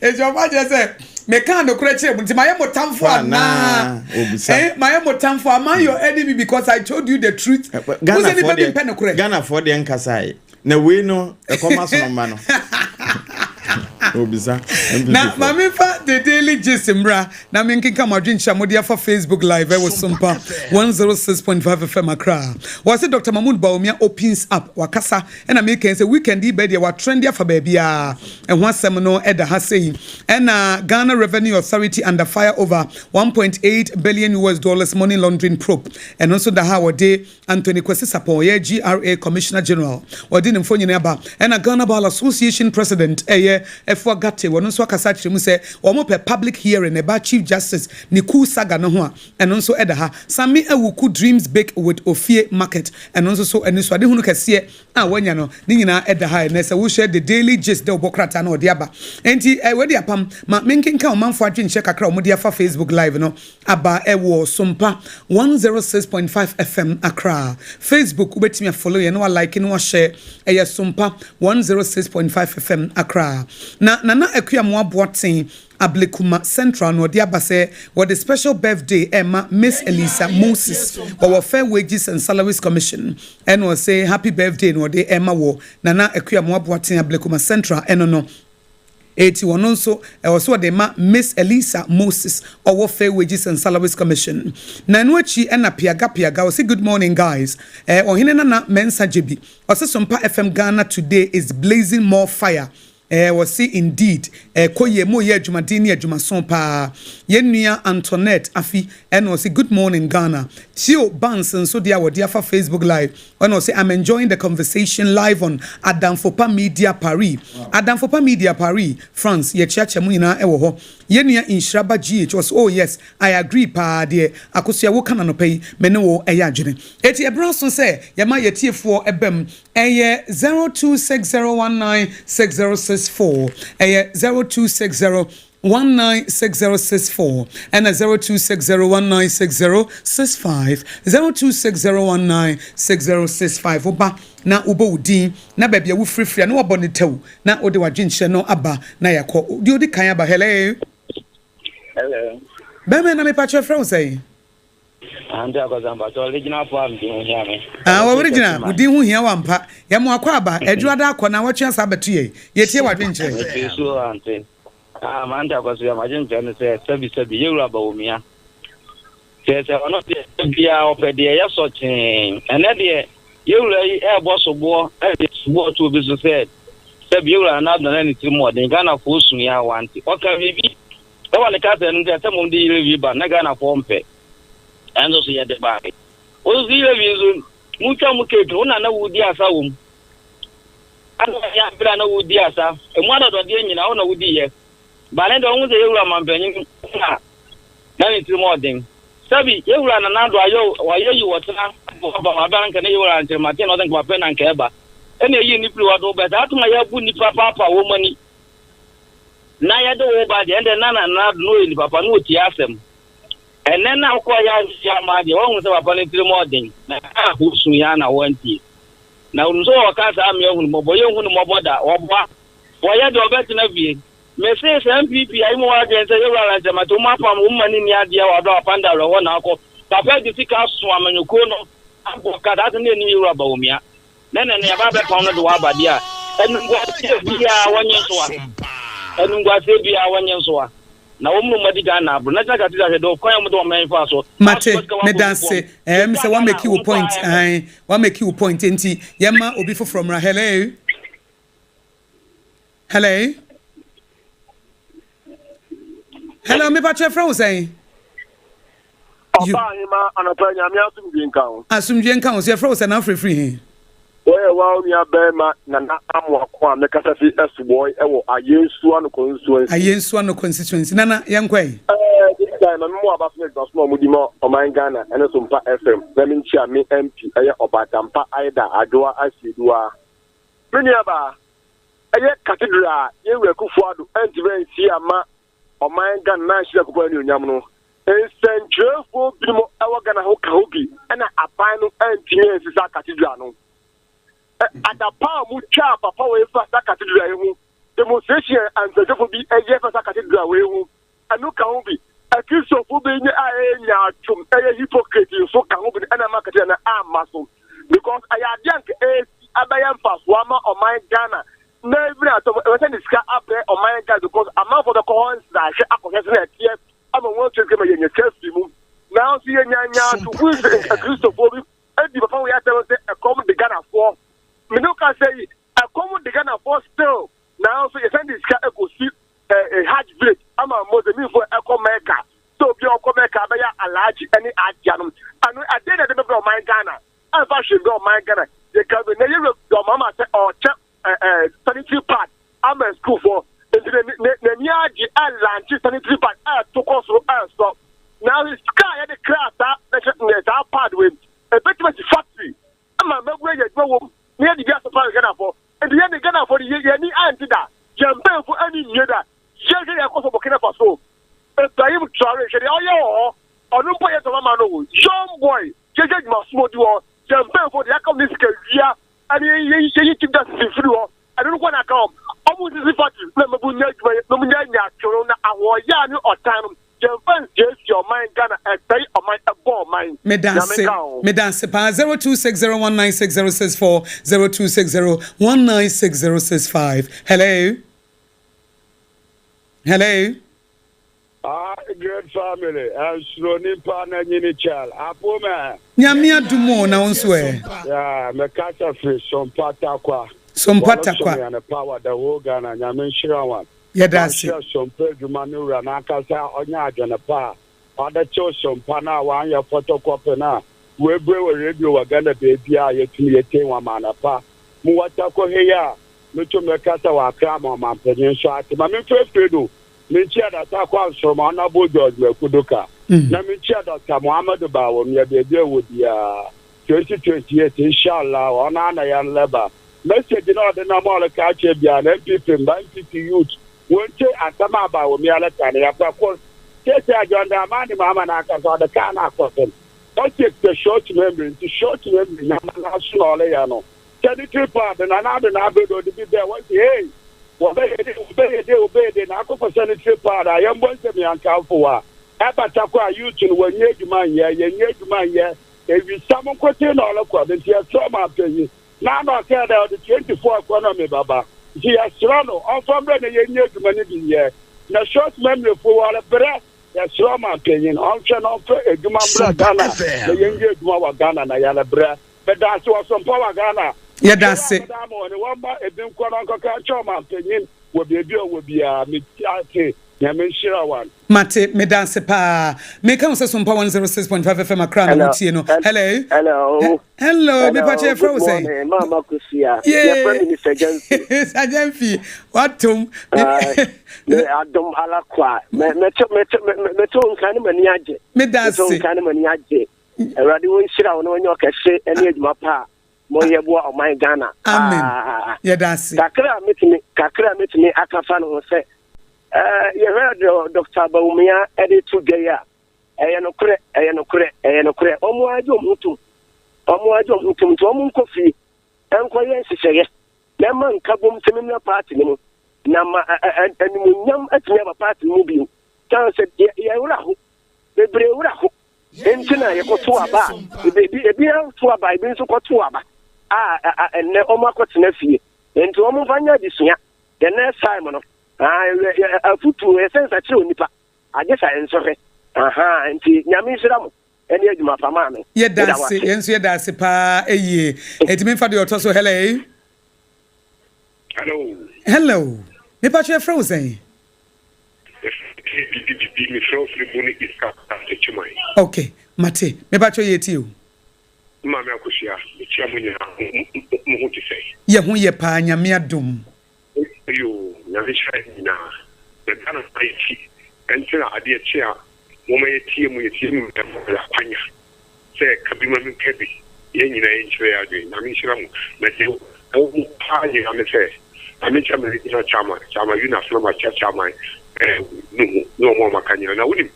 Eti ɔfa kyerɛ sɛ meka nokorɛ kyerɛ mu nti mayɛ mo tamfo anaa? Mayɛ mo tamfo? Am I your enemy because I told you the truth? Wosɛ nipa bi mpɛ nokorɛ. Ghanafoɔ deɛ nkasae na wei no ɛkɔma sonoma no obisa. Na maame fa The Daily Gist mmra na menkenka mo adwenkyerɛ a mode afa Facebook Live ɛwɔ Sompa 106.5 FM Accra. Wɔse Dr Mahmood Bawumia opens up, wakasa. Ɛna meka sɛ weekend yi bɛ deɛ watrend afa baabiaa. Ɛho asɛm no ɛda ha sei. Ɛna Ghana Revenue Authority under fire over 1.8 billion US dollars money laundering probe, ɛno nso da ha. Wɔde Anthony Kwasi Sarpong, ɔyɛ GRA Commissioner General, wɔde ne mfonyin aba. Ɛna Ghana Bar Association President ɛyɛ Efua Gate wɔn nso akasa akyerɛ mu sɛ wɔn pɛ public hearing ɛba Chief Justice ne coup saga no ho a, ɛno nso ɛda ha. Sammi Awuku dreams big with Ofie Market, ɛno nso so anisoadehunu kɛseɛ a wanya no ne nyinaa ɛda ha. Ɛnɛ sɛ wohyɛ The Daily Gist dɛ wɔbɔ krataa na ɔde aba nti wɔde apam ma menkenka ɔmanfo adwenkyerɛ kakra a wɔde afa Facebook Live no aba ɛwɔ Sompa 106.5 FM Accra. Facebook, wobɛtumi afollow yɛn na walike na wahyɛ, ɛyɛ Sompa 106.5 FM Accra. Na Nana Akuamoa Boaten, Ablekuma Central, na ɔde aba sɛ wɔde special birthday ɛma Miss Elisa Moses, wɔwɔ Fair Wages and Salaries Commission, ɛna ɔsɛ happy birthday na ɔde ɛma wɔ Nana Akuamoa Boaten, Ablekuma Central. Ɛno no eti wɔn nso ɛwɔ so wɔde ma Miss Elisa Moses, ɔwɔ Fair Wages and Salaries Commission. Na ɛno akyi ɛna Piaga Piaga ɔsɛ, "Good morning, guys." Ɔhene Nana Mensa Gyebi ɔsɛ, "Sompa FM Ghana today is blazing more fire." Wɔsi indeed, kɔ yie mo yɛ adwumaden ne adwumaso paa. Yɛn nua Antoinette Afi ɛna ɔsi, "Good morning, Ghana." Theo Bans nso deɛ a wɔde afa Facebook Live, ɛna ɔsi, "I'm enjoying the conversation live on Adamfopa Media Paris." Wow. Adamfopa Media Paris, France, yɛkyiakyia mu nyinaa ɛwɔ hɔ. Yɛn nua Nhyiraba GH ɔsi, "Oh yes, I agree paa." Deɛ Akosua woka na nɔpɛ yi mɛ ne wɔ ɛyɛ adwene eti ɛbrɛ so sɛ yɛma yɛtiefoɔ ɛbɛm. Ɛyɛ 0260196064, ɛyɛ 0260 196064, ɛna 0260196065, 0260196065. Woba na wobɔ wo din na baabi a wofirifiri a na wabɔ ne tɛw na wode w'adwenkyerɛ no aba na yɛakɔ. Deɛ odi kan aba, hello. Hello. Bɛrima na mepa kyerɛ, frɛ wo sɛn? Ante Akɔsa, mpatɔ original fo a mdi ho hia me. Ah, wɔ original, wo din ho hia wa mpa. Yɛ mo akɔ aba, adwuma akɔ na wɔtwe asa abɛto yɛ. Yɛtie w'adwenkyerɛ. Mete so, ante. Ah, ma ante Akɔsa yɛ m'adwenkyerɛ no sɛ sɛbi sɛbi yɛwura Bawumia. Sɛ ɔno deɛ bia ɔpɛ deɛ yɛ sɔ kyee. Ɛnɛ deɛ yɛwura yi ɛɛbɔ soboɔ, ɛde soboɔ to obi so sɛ sɛbi yɛwura Nana Addo na ne tirim ɔden, Ghanafoɔ sun yɛ awante. Ɔka biribi ɛwɔ ne kasa no sɛ mom de e-levy ba na Ghanafoɔ mpɛ. Ɛnso so yɛde bae. Wo nso e-levy nso mutwa mu cake no, wo na na wodi asa wɔ mu. Ana yɛ abere a na wodi asa. Emu adɔdɔdeɛ nyinaa wo na wodi yɛ. Ba ne deɛ ɔho sɛ yɛwura mampanyin na na ne tirim ɔden. Sɛbi yɛwura Nana Addo ayɛ wayɛ yi wɔtena aba aba nka ne yɛwura nkyerɛmaten na ɔsɛ nka papa na nka ɛba. Ɛna eyi ne firi wado bɛ saa atoma yɛbu nipa paapa wɔ mu ani. Na yɛde wo ba deɛ ɛnde na Nana Addo na ɔyɛ nipa pa na ɔtie asɛm. Ɛnɛ na wokɔ yɛ ahyehyɛ ama deɛ wɔhu sɛ papa no tirim ɔden na a wosu yɛ na wɔntie. Na wɔnim sɛ wɔka saa mmea hunu mmɔbɔ, yɛnhu no mmɔbɔ da. Wɔboa wɔyɛ deɛ ɔbɛtena fie. Mese sɛ NPP ayi mu wɔadwene sɛ yɛwura Alankyɛmate wɔn apam wɔn ma ne nni adeɛ wɔ adɔ apanda awerɛhɔ na akɔ papa de sika aso amanyɔkuo no abɔ kata ase ne anim yɛwura Bawumia na ne ne yɛba bɛpam no de wɔ abadeɛ a ɛnumguaseɛ biara wɔnyɛ nso a ɛnumguaseɛ biara wɔnyɛ nso a na wɔn mu mɔdi Ghana aburo National Cathedral hwɛ de kwan a wɔde wɔn mɛn fa so. Mate, medase. Sɛ wa make you point, ɛn wa make you point nti yɛma obi foforɔ mmra. Hello, hello, hello, mepa kyerɛ, frɛ wo sɛn? Ɔba ahema, anɔpa Nyame asomdwe nka ho. Asomdwe nka ho. So yɛfrɛ wo sɛ na wofirifiri he? Wɔyɛ wa wo nua bɛrima Nana Amoako a mekasa fi Asubɔi ɛwɔ Ayensu ano constituency. Ayensu ano constituency. Nana, yɛnkɔ yi. This time na memo aba so no adwuma so na ɔmodi ma ɔman Ghana ɛne so Mpa FM na menkyia me MP, ɛyɛ Ɔbatampa Aida Adwoa Asieduaa. Me nua baa, ɛyɛ cathedral a yɛwura Akufo Addo antumi ansi ama ɔman Ghana na anhyɛ Akufo anuonyam no, nsɛntwerɛfoɔ binom ɛwɔ Ghana ho ka ho bi ɛna aban no antumi ansi saa cathedral no. Adapa a mutwaa papa wei fa saa cathedral yi ho, demonstration a nsɛntwerɛfoɔ bi ɛyɛ fa saa cathedral wei ho, ɛno ka ho bi. Akristofo bi nye a ɛyɛ nyaatwom, ɛyɛ hypocrite nso ka ho bi ɛna ma cathedral no amma so, because ɛyɛ adeɛ anka ɛsi abɛyɛ mfasoɔ ama ɔman Ghana na even atɔ ɛwɔ sɛ ne sika abrɛ ɔman Ghana, because amanfoɔ bɛkɔ hɔ nsrahwɛ akɔhwɛ sɛ na ɛteɛ ama wɔn atua sika ma yɛnya sika firi mu. Nanso yɛnya nyaatwomfo akristofoɔ bi adi papa wei asɛm sɛ ɛkɔm de Ghanafoɔ. Mene wo ka sɛ yi ɛkɔm de Ghanafoɔ still, nanso yɛsan de sika ɛkɔsi Hajj Village ama Muslimfoɔ ɛkɔ Mecca sɛ obi a ɔkɔ Mecca bɛyɛ alhaji ɛne agya no. Ɛno adeɛ na ɛde bɛbrɛ ɔman Ghana ɛmfa hwee brɛ ɔman Ghana. Yɛka bi na yɛwura ɔmama sɛ ɔkyɛ sanitary pad ama sukuufoɔ nti na N'ani agye ɛlanche sanitary pad ɛɛto kɔ soro ɛɛsɔ. Na sika a yɛde kra saa saa pad wei ebetumi asi factory ama mmabunu ayɛ adwuma wɔ mu na yɛde bi asɔpra Ghanafoɔ. Nti yɛne Ghanafoɔ de yɛn ani ante da, yɛn mpanyinfoɔ ani nnye da. Yɛhwɛ deɛ ɛkɔ so Burkina Faso. Ibrahim Traore hwɛ deɛ ɔyɛ wɔ hɔ. Ɔno mpo yɛ tɔma ma no o. Young boy yɛhwɛ adwumasom ɔdi hɔ. Yɛn mpanyinfoɔ deɛ aka wɔn ne sika wia ɛne yɛyi chief justice mfiri hɔ. Ɛno nko na aka wɔn. Wɔn nsisi factory na mmabunu nya adwuma yɛ na wɔn nya nyaatwom na ahoɔyaa ne ɔtan no yɛmfa nsiesie ɔman Ghana ɛsɛe ɔman ɛbɔ ɔman. Nyame Medase nka wo ho. medase paa 0260196064 0260196065 hello hello. Ah great family ɛnsuro nipa na nyini kyɛl apo mɛ. Nyame adom o na wo nso ɛ. Yeah me kasa firi Sompa Tarkwa. Sompa Tarkwa. Wɔn som yɛn power the whole Ghana Nyame nhyira wɔn. Yɛda ase. Wɔnhyira Sompa adwuma no wura no ankasa ɔnyɛ adwene pa a ɔde tew Sompa no a wanyɛ photocopy no a wɔabue wɔ radio wɔ Ghana baabiara a yɛtumi yɛtie wɔn amana pa mu wɔ Tarkwa ha yi a metumi kasa wɔ Accra ma ɔmanpanyin nso ate ma memfirafire no Menkyia Dɔkta Akwa Nsoroma, Honourable George Maku Duka, na menkyia Dɔkta Mohamadu Bawumia baabi a ɔwɔ biara. 2028 Inshallah ɔno ara na yɛn lɛba. Message no a ɔde nam a ɔreka akyerɛ biara no NPP mma, NPP youth, wɔntie asɛm a Bawumia reka no. Yɛpɛ kor. Seesei a John Dramani Mahama no ankasa ɔde kaa no akɔsen. Ɔse ekita short memory nti short memory nyama no aso na ɔreyɛ no. Sanitary pad na n'ado na abɛ do ɔde bi bɛɛ wɔn si hey wɔbɛyɛ de wɔbɛyɛ de wɔbɛyɛ de na akɔfɔ sanitary pad a yɛn bɔ nsɛm yɛn kanfo wa ɛbata kɔ a youth no wɔnyɛ adwuma nyɛ yɛnyɛ adwuma nyɛ ewisam nkote na ɔrekɔ no nti yɛsrɛ ɔmanpanyin na ano ɔsɛ dɛ ɔde 24 economy baba nti yɛsrɛ no ɔmfa mbrɛ na yɛnyɛ adwuma no bi nyɛ na short memory fo wɔrebrɛ yɛsrɛ ɔmanpanyin ɔnhwɛ na ɔmfa adwuma mbrɛ Ghana na yɛnyɛ adwuma wɔ Ghana na yɛrebrɛ. Medase wɔ sompa wa Ghana. Yɛda ase. Meda ama wɔne wɔn mma ebi nkɔ na ɔnkɔka nkyerɛ ɔmanpanyin wɔ baabi a ɔwɔ biara. Me ase. Nyame nhyira wan. Mate, meda ase paa. Meka wo sɛ Sompa 106.5 FM Accra na Hello. wotie no. Hello. Hello. Hello, me pakyɛ Hello. yɛfrɛ Good wo sɛn? morning. Mama Kusia. Yɛfrɛ me Mr. Jamfi. Sir Jamfi, watom. Ah, me adom ala kwa. Me me to me to me to nka ne mani agye. Meda Me to ase. nka ne mani agye. Awurade wo nhyira wo na ɔnyɛ ɔkɛse ne adwuma pa a moyɛ boa ɔman Ghana Amen. paa. Yɛda ase. Kakra a metumi kakra a metumi aka fa no ho sɛ ɛɛ yɛhwɛ deɛ Dr. Bawumia de to dwa yi a ɛyɛ nokorɛ ɛyɛ nokorɛ ɛyɛ nokorɛ wɔn agye wɔn ho tom wɔn agye wɔn ho tom nti wɔn nkɔ fie nkɔyɛ nhyehyɛeɛ na ɛma nkabom sɛ memmra paati no mu na ma animuonyam atumi aba paati no mu bio san sɛ yɛn werɛ ho bebree werɛ ho Enti na yɛkɔtow aba a, ebi ebi antow aba, ebi nso kɔtow aba a ɛnnɛ wɔn akɔtena fie. Enti wɔn mfa nyɛ adesua. The next time no, afutuo ɛsɛ nsakyerɛ onipa, agye sa nsɔhwɛ. Aha, nti Nyame nhyira mo ɛne adwuma pa maame. Yɛda Meda ase, wase. yɛn nso yɛda ase paa ɛyie. Enti memfa deɛ ɔtɔ so, hello. Hello. Hello. Mepatwo yɛfrɛ wo sɛn? Yɛfrɛ me Bibi mefrɛ wo firi Boni East Capital Techiman. Ok mate mepakyɛw yɛtie o. Me maame Akosua mekyia mo nyinaa mo ho te sɛn? Yɛ ho yɛ paa Nyame adom. Eyoo Nyame nhyira yɛn nyinaa na Ghana man yi ti ɛnti na adeɛ kye a moma yɛtie mo yɛtie mo nyinaa ma yɛ akwanya sɛ ka bi ma me nka bi yɛn nyinaa yɛnkyerɛ yɛn adwene Nyame nhyira mo na deɛ ɛwɔ mu paa nyinaa ne sɛ Nyame nkyɛ me regional chairman chairman Eunice na makyɛ chairman eh, Nuhu ne wɔn a wɔaka nyinaa na wonim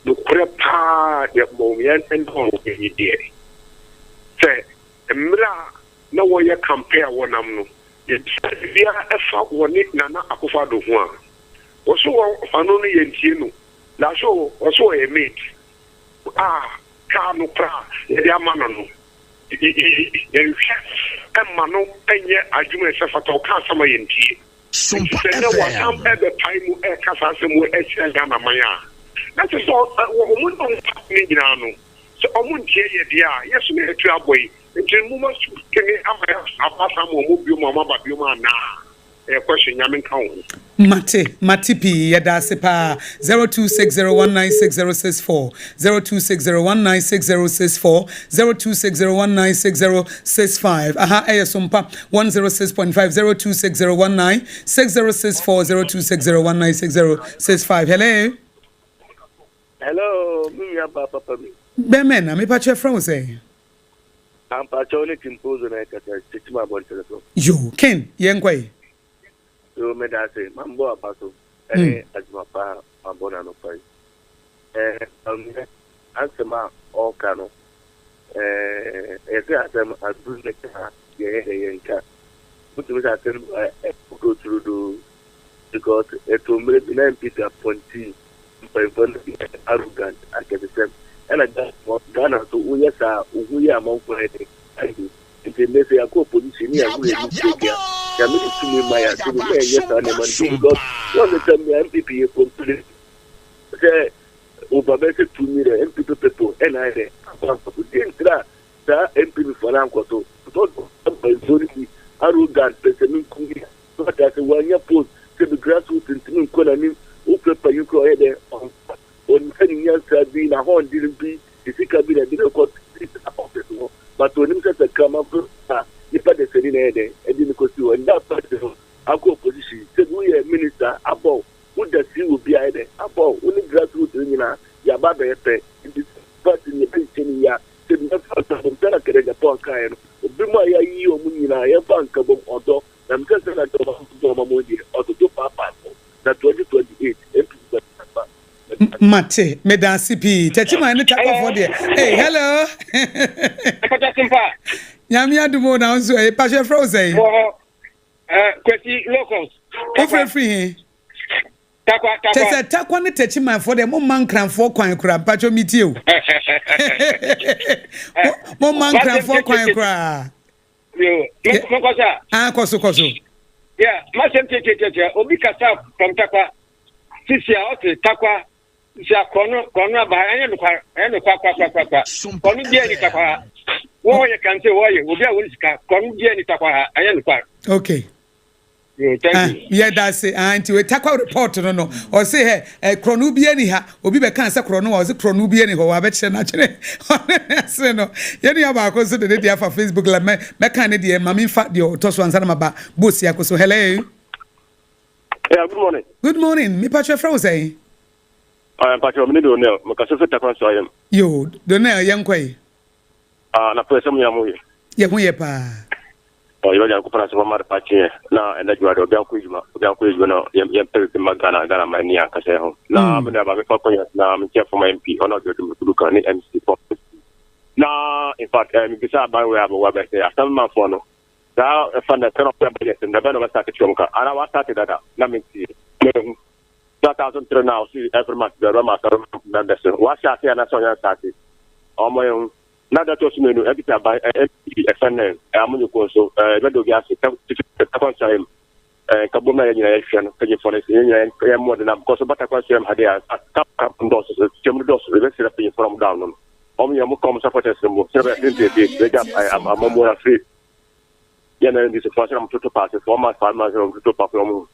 nokorɛ paa deɛ mmom yɛn ɛne wɔn yi deɛ sɛ mmerɛ a na wɔyɛ campaign a wɔnam no yɛbisa biribiara ɛfa wɔne Nana Akufo-Addo ho a wɔso wɔ ɔno no yɛntie no na so wɔso wɔyɛ mate a kaa no koraa a yɛde ama no no, yɛnhwɛ mma no nyɛ adwuma a ɛsɛ fata. Ɔka asɛm a yɛntie. Nti sɛ nnɛ wasan rebɛpae mu reka saa asɛm wei akyerɛ Ghana man a, na kyerɛ sɛ wɔn ne wɔn party no nyinaa no, sɛ wɔntie yɛ deɛ a, yɛ so na yɛatu abɔ yi. Nti momma su pene ama yɛaba saa ma wɔn biom a wɔaba biom anaa? Ɛyɛ question, Nyame nka wo ho. Mate, mate pii, yɛdaase paa. 0260196064, 0260196064, 0260196065. Aha ɛyɛ Sompa 106.5, 0260196064, 0260196065. Hello. Hello, me nua ba papa bi. Bɛmɛ na mepa kyɛ frɛ wo sɛ. Ampakyɛw ne Kimpozo na ɛkasa Kyekyem abɔnten so. Yo, Ken, yɛnkɔ yi. Yo, meda ase. Mambɔ aba so ɛne adwuma pa a mabɔ no anɔpa yi. Ɛɛ, Bawumia asɛm a ɔreka no, ɛɛ, ɛyɛ sɛ asɛm aduru ne ka a yɛyɛ dɛ yɛnka. Wotumi sɛ asɛm bi a ɛkɔ turodoo because ɛtɔ mmerɛ bi na NPP appointee mpanyinfoɔ no bi yɛ arrogant akɛsesɛm ɛna Ghana nso woyɛ saa a wo ho yɛ amanfoɔ ayɛ dɛn ayɛ nti nnɛ sɛ yɛakɔ opposition ne yɛahu yɛn mistake a Nyame de tumi ma yɛ ase no na yɛnyɛ saa nneɛma no bi because wɔn sɛ sɛ mmea NPP yɛ complain sɛ over bɛyɛ sɛ 2 million NPP people ɛna ayɛ dɛ akɔ akɔ deɛ ntira saa NPP foɔ no ankɔ so because mpanyinfoɔ no bi arrogant pɛsɛmenkominya Wate ase? Wanya post sɛ bi grassroots ntumi nkɔ n'anim, wofrɛ panyin koraa ɔyɛ dɛ ɔmfa, onim sɛ ne nyansa bi, n'ahɔnden bi, ne sika bi na ɛde no kɔ si saa office hɔ, but onim sɛ sɛ kraman koraa a nipa dasani na ɛyɛ dɛn ɛde no kɔsi hɔ. Ɛnda party no akɔ opposition, sɛ bi woyɛ minister abɔ wo, woda si wɔ bi ayɛ dɛn abɔ wo, wo ne grassroots no nyinaa yɛaba abɛyɛ pɛ, nti party no yɛbɛhyehyɛ no yie a, sɛ bi yɛmfa nkabom sɛdeɛ Kenneth Agyapong kaeɛ no, obi mu a yɛayiyi wɔn nyinaa yɛmfa nkabom, ɔdɔ, Na mesɛ sɛ na dɔm ahodoɔ ɔma mo deɛ ɔtoto paapaa so na 2028 MP bɛba. Mate, medaase pii. Takyiman ne Takwafoɔ deɛ. Hey, hello. Ɛkɔtɔ simpa. Nyame adum o na nso ɛyɛ pasɛ frɛ wo sɛn? Wɔ hɔ. Kwesi locals. Wofrɛ firi he? Takwa, takwa. Kyɛ sɛ Takwa ne Takyimanfoɔ deɛ momma Nkranfoɔ kwan koraa mpakyɛ metie o. Momma Nkranfoɔ kwan koraa. Yo, me kɔ sa. Ah, kɔ so, kɔ so. Yeah, masɛm tiatiatiatia. Obi kasa from Takwa. Sisi a ɔte Takwa. Sisi a kɔno kɔno aba ha ɛnyɛ nokwar, ɛnyɛ nokwar kwa kwa kwa kwa. Kɔno bia ni Takwa ha. Wɔn wɔyɛ kante wɔyɛ obi a wɔn sika kɔno bia ni Takwa ha ɛnyɛ nokwar. Okay. Ah, yɛda ase. Ah, nti wei Takwa report no no. Ɔse hɛ, eh, korɔno bi ani ha. Obi bɛka sɛ korɔno a ɔse korɔno bi ani hɔ. Wabɛkyerɛ no akyerɛ. Ɔne ne ase no. Yɛn nua baako nso de ne deɛ afa Facebook la mɛ mɛka ne deɛ ma memfa deɛ ɔtɔ so ansa na maba Bosi ako so. Hello. Yeah, good morning. Good morning. Me patro frɛ wo sɛn? Ah, patro, me ne Donel. Mekasa fi Takwa nso ayam. Yo, Donel, yɛnkɔ yi. Ah, na pɛ sɛ mo nyinaa mo ye. Yɛ ho yɛ paa. Ɔ yɛbɛ Nyankopɔn ase wama adepa kyeɛ na ɛnɛ adwuma deɛ obi akɔ adwuma obi akɔ adwuma na yɛmpɛ biribi ma Ghana Ghana ma ani ankasa yɛ ho na me nua ba mefa kɔnya na menkyɛ fama MP ɔna ɔde ɔde kudu kan ne MC fɔ na in fact eh, mebisa aban wei a mewɔ abɛ sɛ asɛmmanfoɔ no saa ɛfa na ɛsɛ na ɔpɛ budget no dabɛ na ɔbɛsate kyerɛ mu ka anaa wasate dada na mentie mehu na 1003 na ɔsi every month bɛrɛ ma asɛm members no wahyɛ ase anaasɛ ɔnyɛ nsate ɔmɔ yɛn ho Na da ɛtɔ so mienu, NPP aban, NPP ɛfɛn nɛ amanyɔkuo nso, yɛbɛda obi ase, titiri Tarkwa Nsuaem, nkabom no a yɛn nyinaa yɛhwehwɛ no, mpanyinfoɔ no, yɛn nyinaa yɛn mmɔden na because ɔba Tarkwa Nsuaem ha deɛ a, camp camp no dɔɔso, twam no dɔɔso, yɛbɛsrɛ mpanyinfoɔ no a wɔda ano no, wɔn nyinaa wɔn ka wɔn supporters no mu, sɛ ɛbɛyɛ 2028 yɛbɛgya amammuo no afiri Yɛ na ndc fo asɛm toto paase fo ɔma saa ma sɛ toto paase ɔmo ho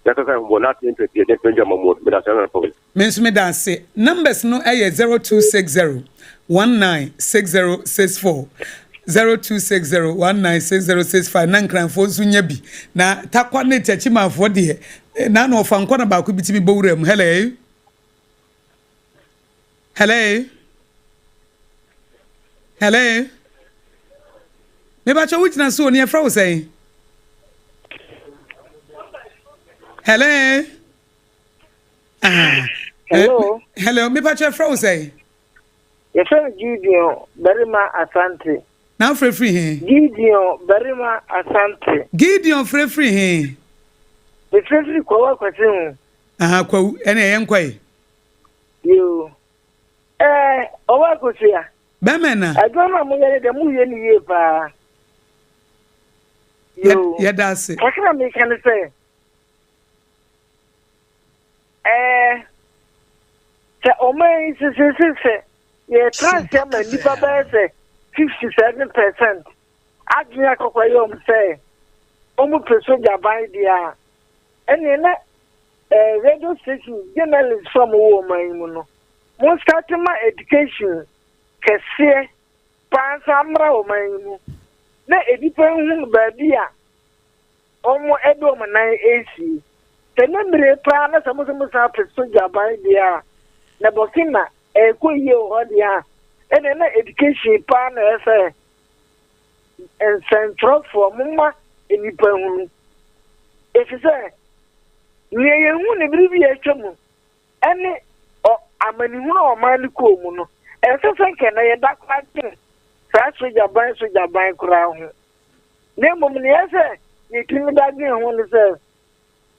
yɛkaka ɛho bɔ na ate mpɛ pie dɛn pɛngya ma mu meda sɛ na pɔn. Me nso meda ase. Numbers no yɛ 0260 196064, 0260 196065 na Nkranfoɔ nso nya bi. Na Tarkwa ne Techimanfoɔ deɛ, na na ɔfa nkɔ na baako bi tumi bɔ wura mu. Hello? Hello? Hello? Mebakyɛ wogyina so ni ɛfrɛ wo sɛn? Hello? Ah. Hello? Eh, hello, mebakyɛ ɛfrɛ wo sɛn? Yɛfrɛ no Gideon Barima Asante. Na wofrɛ firi he? Gideon Barima Asante. Gideon frɛ firi he? Mefrɛ firi Kwawu Akwasi ho. Aha, Kwawu, ɛne ɛyɛ nkɔe. Yoo. Ɛɛ, ɔwɔ akosua. Bɛmɛ na. Adwuma no a moyɛ no deɛ moyɛ no yie paa. Yoo. Yɛda ase. Kakra a meka ne sɛ, ɛɛ, sɛ ɔman yi sesese sɛ yɛtra ase ama nnipa bɛyɛ sɛ 57% adwene akɔkɔyɛ wɔn sɛ. wɔpɛ sogya ban deɛ a, ɛnneɛ na eh, radio station journalist fo a mowɔ ɔman yi mu no, mo start ma education kɛseɛ paa nsa mmra ɔman yi mu na nnipa nhunu baabi a wɔde wɔn nan resie. Sɛ ne mmere paa na sɛ mo sɛ mo san pɛ sogya ban deɛ a, na Burkina ɛrekɔ yie wɔ hɔ deɛ a, ɛnna na education paa na ɛsɛ nsɛntwerɛfoɔ momma nnipa hunu. Ɛfiri sɛ, nea yɛhu ne bere bi a atwa mu ne ɔ amanehunu a ɔman no kɔɔ mu no, ɛnsɛ sɛ nka na yɛda koraa dwen saa sogya ban sogya ban koraa ho. Na mmom nea ɛsɛ sɛ yɛtumi da dwen ho ne sɛ,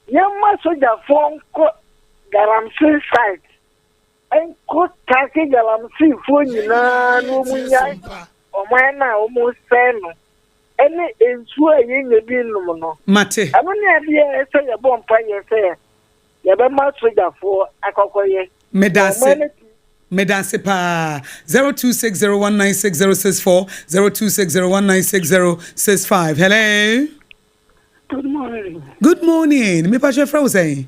yɛmma sogyafoɔ nkɔ galamsey site nkɔ take galamseyfoɔ nyinaa na wɔn nyae ɔman no a wɔresɛe no ne nsuo a yɛnya bi nnom no. Mate. Ɛno ne adeɛ a ɛsɛ yɛbɔ mpaeɛ sɛ yɛbɛma sogyafoɔ akɔkɔyɛ. Medase. Medase paa. 0260196064 0260196065. Hello. Good morning. Good morning. Me pa frɛ wo sɛn?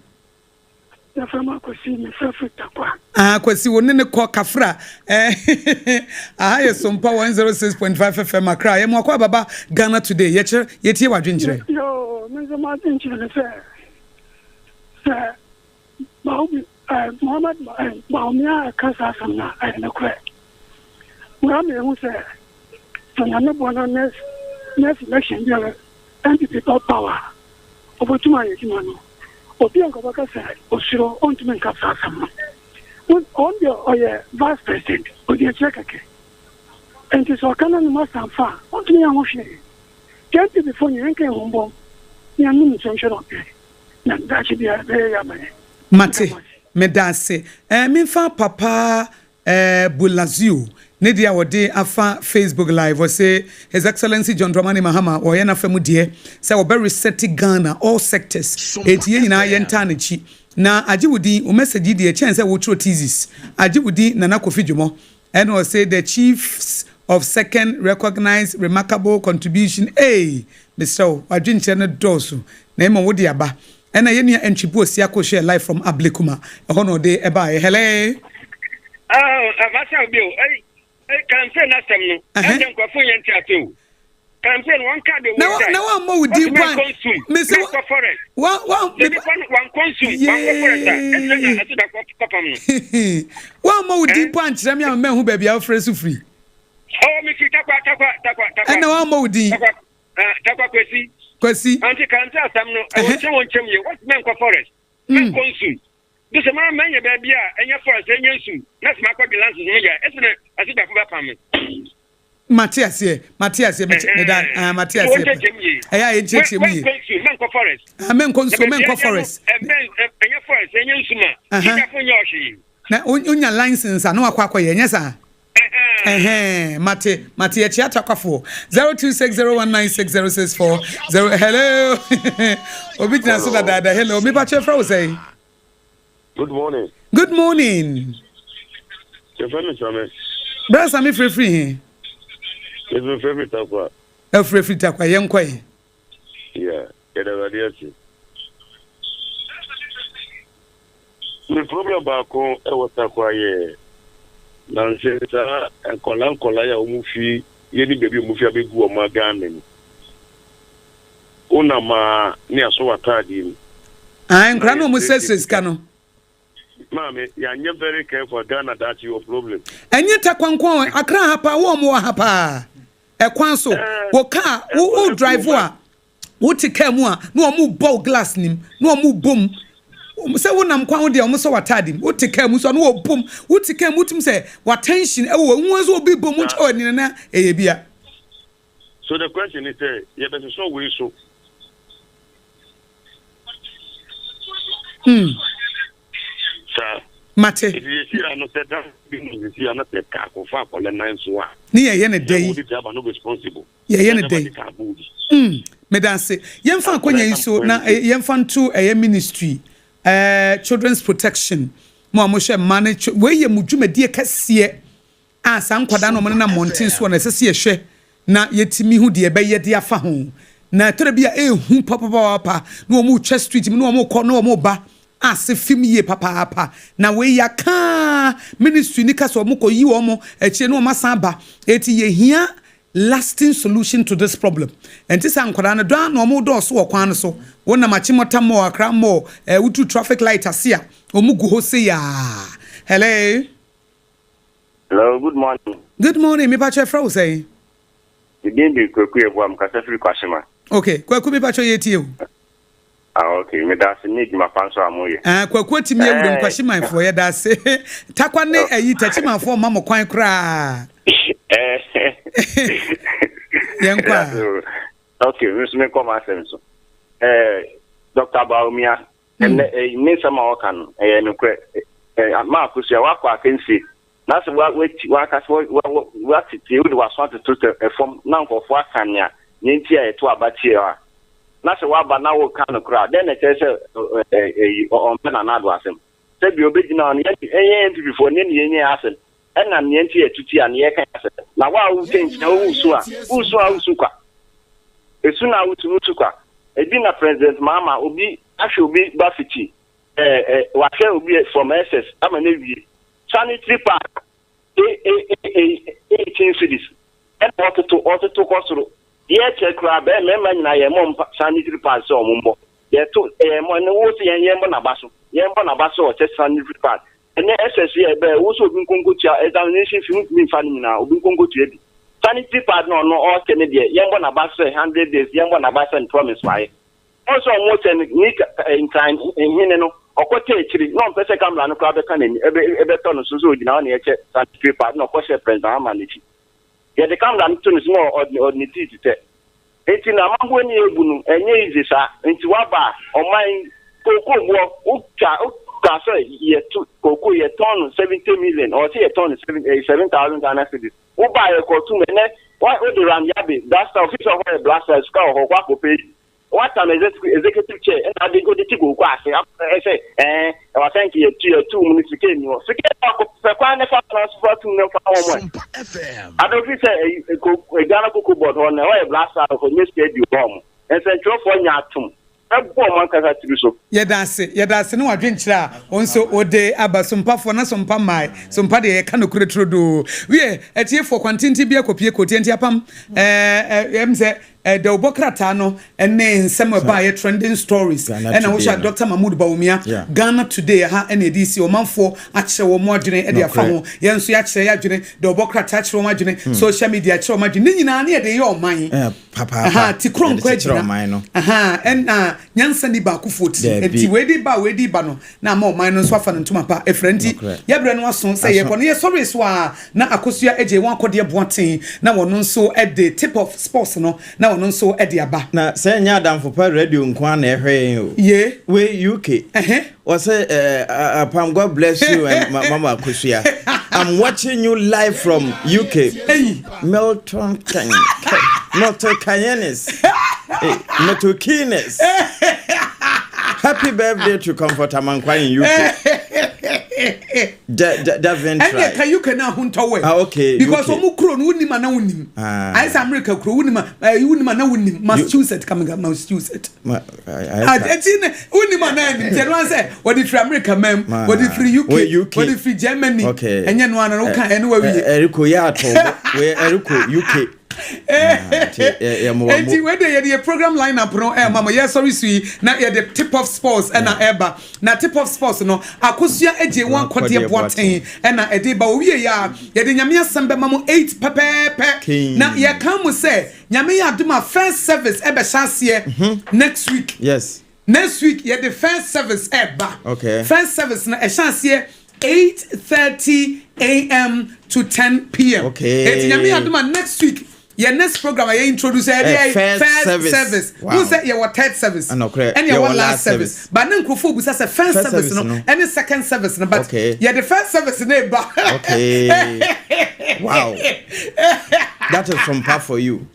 Yɛfrɛ me Akwasi, mefrɛ firi Tarkwa. Ah, Kwasi, wo ne ne kɔ Kafra. Eh, aha yɛ Sompa 106.5 FM Accra. Yɛ mo akɔ ababa Ghana Today. Yɛkyerɛ, yɛtie w'adwenkyerɛ. Yo, me nso m'adwenkyerɛ ne sɛ, sɛ Baobi, eh, Mohammed eh, Bawumia ɛka saa asɛm no a, ɛyɛ nokorɛ. Wei ama yɛhu sɛ, sɛ Nyame boa na next, next election biara NPP ba power a, obotum ayɛ edwuma no. Obi a nka ɔbɛka sɛ osuro, ɔnntumi nnka saa asɛm no. Wo, ɔno deɛ ɔyɛ vice president, odi akyire kɛkɛ. Enti sɛ ɔka na ne masta amfa a, ɔnntumi nyɛ ho hwee. Nti NPP foɔ nyinaa yɛnka yɛn ho mbom na yɛnnom nsuo nhyɛ no ɔpɛ, na daakye biara ɛbɛyɛ yie ama yɛn. Mate, Meda mo ase. meda ase. Eh, memfa papa Eh Bulazio ne deɛ a ɔde afa Facebook live ɔse His Excellency John Dramani Mahama ɔyɛ n'afa mu deɛ sɛ ɔbɛ reset Ghana all sectors enti yɛn nyinaa yɛntaa n'akyi na agye wo din wo message yi deɛ ɛkyɛn sɛ wotwerɛ thesis agye wo din Nana Kofi Dwomɔ ɛna ɔse the chiefs of second recognized remarkable contribution eei mesrɛ wo w'adwenkyerɛ no dɔɔso na mmom wode aba Ɛna yɛn nua Antwi Boasia kɔ share live from Ablekuma ɛhɔ na ɔde ɛbaeɛ hello. Ah, masa obi o. Ei, ei, kalamsey na asɛm no. Ɛsɛ nkurɔfo nyɛ nte ase o. Kalamsey no wɔn ka de wo gyae. Na wɔn mmɔ wo din kwan. Mesi wɔn kɔ forest. Wɔn wɔn. Sɛ nipa no wɔn kɔ nsum, wɔn kɔ forest a, ɛsɛ na ɛsɛ da kɔ kɔpam no. Wɔn mmɔ wo din kwan kyerɛ mi a mɛ hu baabi a wofrɛ so firi. Ɔwɔ mi firi takwa takwa takwa takwa. Ɛna wɔn mmɔ wo din. Takwa Ah, Takwa Kwesi. Kwesi. Ante kante asɛm no, ɛwɔ nkyɛn wɔ nkyɛm yie. Wɔsi mɛnkɔ forest, mɛnkɔ nsum. De sɛ maa mɛnyɛ baabi a ɛnyɛ forest, ɛnyɛ nsum, na sɛ makɔ gye lances no yɛ, ɛsɛ na asigyafo bɛpam me. Mate aseɛ, mate aseɛ, mete, meda, ah, mate aseɛ. Ɛyɛ a yɛnkyerɛkyerɛ mu yie. Mɛnkɔ nsuo, mɛnkɔ forest. Ah, mɛnkɔ nsuo, mɛnkɔ forest. Ɛnyɛ forest, ɛnyɛ nsum a, sigyafo nyɛ ɔhwee. Na onya license a na wakɔ akɔyɛ, ɛnyɛ saa? Ɛhɛn, mate, mate, yɛkyea Tarkwafoɔ. 0260196064, 0, hello, obi gyina so dadaada, hello, mepa kyɛ frɛ wo sɛn? Good morning. Good morning. Yɛfrɛ me Same. Bra Same firefiri he? Mefiri Tarkwa. Afirafiri Tarkwa, yɛnkɔ ɛ. Yeah, yɛda Awurade ase. Me problem baako wɔ Tarkwa yɛ nanse saa nkɔla nkɔla yi a wɔn fi yɛ ne baabi a wɔn fi abɛgu wɔn Ghana mu. Wonam a ne asɔ w'ataadeɛ mu. Ah, nkora na wɔn srɛsrɛ sika no. Maame, yɛanyɛ very careful a Ghana daakye yɛwɔ problem. Ɛnyɛ Tarkwa nko a, Accra ha paa, wɔn wɔ ha paa. Ɛkwan so, wɔ kaa, wo wo drive a, Wote kaa mu a, na wɔrebɔ wo glass no mu, na wɔrebɔ mu. Sɛ wonam kwan ho deɛ, wɔsɔ w'ataade mu. Wote kaa mu nso a, na wɔrebɔ mu. Wote kaa mu, wotumi sɛ w'attention ɛwɔ wɔ ho nso obi bɔ mu nkyɛ w'ani no na ɛyɛ bia. So the question is sɛ yɛbɛsosɔ wei so? Hmm. Saa. Mate. Nti yɛsi ano sɛ da bi mu sisi ano sɛ kaa kɔfa akɔlɛ nan so a. Ne yɛyɛ ne dɛ yi. Wɔde driver no responsible. Yɛyɛ no dɛn? Mm, meda ase. Yɛmfa akwanya yi so na yɛmfa nto ɛyɛ ministry, eh, children's protection, mo a mohwɛ mma ne wei yɛ mo dwumadie kɛseɛ a saa nkwadaa na wɔn nenam mmɔnten soɔ na ɛsɛ sɛ yɛhwɛ na yɛtumi hu deɛ ɛbɛyɛ de afa ho. Na ɛtɔrɔ bi a ɛɛhu papapaapa na wɔn retwa street mu na wɔn rekɔ na wɔn reba ase fim yie papaapa. Na wei yɛaka ministry ni ka sɛ wɔn kɔ yi wɔn akyire na wɔn asan aba. Eti yɛhia lasting solution to this problem. Ɛnti sɛ nkwadaa no dɔn na wɔn dɔɔso wɔ kwan no so. Wɔnam Achimota Mall, Accra Mall, wotu traffic light ase a, wɔn gu hɔ se yaa. Hello. Hello, good morning. Good morning. Mepa kyɛw, frɛ wo sɛn? Medin de Kwaku Yeboah, mekasa firi Kwashima. Okay, Kwaku, mepa kyɛw, yɛtie o. Ah, okay. Meda ase ne adwuma pa nso a moyɛ. Ah, Kwaku atumi awuram Kwashimanfoɔ, yɛda ase. Takwa ne ayi Takyimanfoɔ mma mo kwan koraa. Yɛnkɔ a. Okay, me nso mekɔ m'asɛm so. Dr. Bawumia, ɛnɛ ne nsɛm a ɔka no, ɛyɛ nokorɛ. Ma Akosua, wakɔ akansie. Na sɛ wati wakasa watete wode waso atoto fam na nkurɔfoɔ aka nea nea nti a yɛto aba tie a, na sɛ waba na woka no koraa, dɛn na ɛkyerɛ sɛ ɛyi ɔmpɛ Nana Addo asɛm? Sɛ bia obɛgyina hɔ no, yɛn NPP foɔ ne ne yɛnyɛ asɛm ɛna nea nti yɛto tia no yɛka asɛm. Na wo a wotɛ nkyia wosu a wosu a wosu kwa, esu na wosu no su kwa. Ebi na President Mahama obi ahwɛ obi ba fiti ɛɛ wahwɛ obi from SS ama no awie sanitary pad 18 cedis ɛna ɔtoto kɔ soro. Yɛkyɛ koraa bɛɛ mmarima nyinaa yɛn mɔ sanitary pad sɛ ɔmo mbɔ yɛto yɛn mɔ ne wo sɛ yɛn bɔ n'aba so, yɛn bɔ n'aba so ɔkyɛ sanitary pad. Ɛnɛ SS yɛ bɛɛ wo sɛ obi nkonko tua examination fee, ntumi nfa ne nyinaa, obi nkonko tua bi sanitary pad na ɔno ɔkyɛ ne deɛ. Yɛn bɔ n'aba so sɛ 100 days, yɛn bɔ n'aba sɛ ne promise wayɛ. Wɔn sɛ ɔmo kyɛ ne ne nkran nhene no ɔkɔtɛ akyiri na ɔmpɛ sɛ camera no koraa bɛka n'ani ɛbɛtɔ no so sɛ ogyina hɔ na yɛkyɛ sanitary pad na ɔkɔhyɛ President Mahama n'akyi. Yɛde camera no to no so na ɔde ne tii tetɛ. Nti na amanfoɔ ni ebu no ɛnyɛ easy saa. Nti waba a ɔman kooko boɔ wotwa wotwa sɛ yɛto kooko yɛtɔn no 70 million, ɔwɔ sɛ yɛtɔn no 7,000 Ghana cedis. Woba a yɛkɔtum ɛnɛ wode Randy Abbey Black Star ofisi hɔ yɛ Black Star sika wɔ hɔ kɔ akɔpɛ watam executive chair ɛna ade ode ti kooko ase ɛsɛ ɛwɔ sɛ nka yɛtu mu no sika ni hɔ, sika pɛ kwan ne fa na so fa tum ne fa wɔn ɛ adofi sɛ ɛyi Ghana Cocoa Board hɔ na ɛhɔ yɛ Black Star hɔ nye sika di hɔ mo nsɛntwerɛfoɔ nya atom ɛbɔ ɔmo ankasa tiri so. Yɛda ase, yɛda ase ne wadwenkyerɛ a wo nso wode aba. Sompafoɔ na sompa mmae sompa deɛ yɛka no kure turodoo wie. Atiefoɔ, kwantenten bi akɔpie kɔtie nti apam ɛm sɛ dawubɔ krataa no ne nsɛm ɛba a yɛ trending stories ɛna wohyɛ Dr Mahmood Bawumia Ghana Today ha ɛna ɛde si ɔmanfoɔ akyerɛ wɔn adwene ɛde afa ho. Yɛn nso yɛakyerɛ yɛ adwene, dawubɔ krataa kyerɛ wɔn adwene, social media kyerɛ wɔn adwene, ne nyinaa ne yɛde yɛ ɔman ti kuro nkɔ agyina ɛna nyansa ni baakofoɔ ti nti wei di ba, wei di ba no na ama ɔman no nso afa no ntoma pa efirɛ. Nti yɛbrɛ no aso sɛ yɛkɔ no yɛsɔre so a na Akosua agye wɔn akɔdeɛ boaten na wɔn nso de tip of sports no na wɔn nso de aba. Na sɛ nyɛ Adamfo Pa Radio nko ara na ɛhwɛ yɛn o. Ye. Wei UK. Wɔsɛ Apam, God bless you and Mama Akosua. I'm watching you live from UK. Hey. Milton Ken, Milton Keynes. Hey, Milton Keynes. Happy birthday to Comfort Amankwa in UK. Devin. Ɛnna ka UK na ahontɔ wɛ. Ah, okay. Because ɔmo kuro no wunim ana wunim. Ayɛ sɛ America kuro wunim a wunim ana wunim Massachusetts kamiga Massachusetts. Eti ne wunim ana anim tiɛ no ansɛ wɔde firi America mɛm, wɔde firi UK, wɔde firi Germany. Ɛnyɛ no ana woka ɛne wa wiye. Eriko yɛ ato wɛ Eriko UK. Eti wei de yɛde yɛ program line up no ɛma mo. Yɛ sɔre so yi na yɛde tip of sports ɛna ɛba, na tip of sports no Akosua agye wɔn akɔdeɛ boaten ɛna ɛde ba. Owie yɛ a yɛde Nyame asɛm bɛma mo 8 pɛpɛɛpɛ, na yɛka mo sɛ Nyame yɛ adom a first service ɛbɛhyɛ aseɛ next week. Next week yɛde first service ɛba. First service no ɛhyɛ aseɛ 8:30 a.m. to 10 p.m. Eti Nyame yɛ adom a next week yɛ next program a yɛ introduce yɛ de first service. Service. Wow. Sɛ yɛwɔ third service ɛne yɛwɔ last service, but ne nkurɔfoɔ busa sɛ first service no ɛne second service no, but yɛde first service no eba. Okay, wow, that is sompa for you.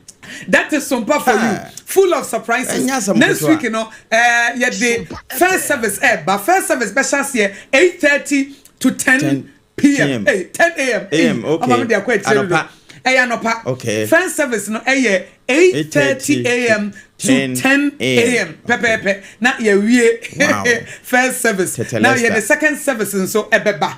That is sompa for you, full of surprises. Next week yɛde first service ɛɛba. First service bɛhyɛ aseɛ 8:30 to 10 p.m. Hey, 10 a.m. AM, okay. Ɔma mi de akɔ akyire no. Ɛyɛ anɔpa. Okay. First service no ɛyɛ 8:30 am to 10 am pɛpɛɛpɛ na yɛwie first service. Na yɛde second service nso ɛbɛba.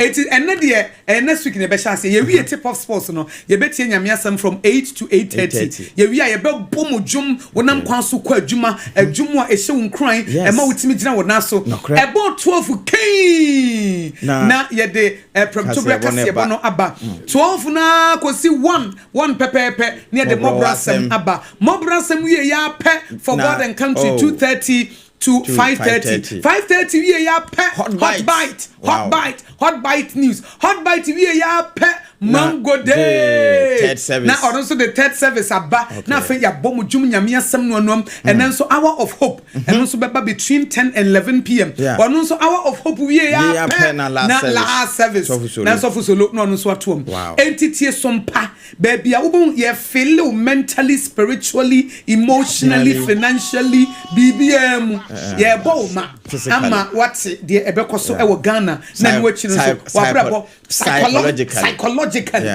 Eti ɛnɛ deɛ ɛyɛ next week na yɛbɛhyɛ aseɛ. Yɛwie mm-hmm. tip of sports no, yɛbɛtie Nyame asɛm from 8 to 8:30. Yɛwie a yɛbɛbɔ mo dwom, wonam kwan so kɔ adwuma, adwum a ɛhyɛ wo nkuran, ɛma wotumi gyina wo nan so. Ɛbɔ 12 kɛn na yɛde prɛmtoberɛ kaseɛbɔ no aba. 12 no kɔsi 1 1 pɛpɛɛpɛ na yɛde mmɔborɔ asɛm aba. Mmɔborɔ asɛm wie yɛ apɛ for God and Country 2:30 to 5:30. 5:30 wie yɛ apɛ hot bite, hot bite, hot bite news. Hot bite wie yɛ apɛ Mango Day. Na ɔno nso de third service aba. Na afei yɛabɔ mu dwom, Nyame asɛm no anuam. Ɛnɛ nso Hour of Hope. Ɛno nso bɛba between 10 and 11 pm. Ɔno nso Hour of Hope wie yɛ apɛ na last service. Na Sɔfo Solo na ɔno nso atoam. Enti tie Sompa baabi a wobɛhu yɛ feel mentally, spiritually, emotionally, financially, biribiara mu. Yɛbɔ wo ma ama wate deɛ ɛbɛkɔ so ɛwɔ Ghana na ne wakyi no nso wabrabɔ psychologically,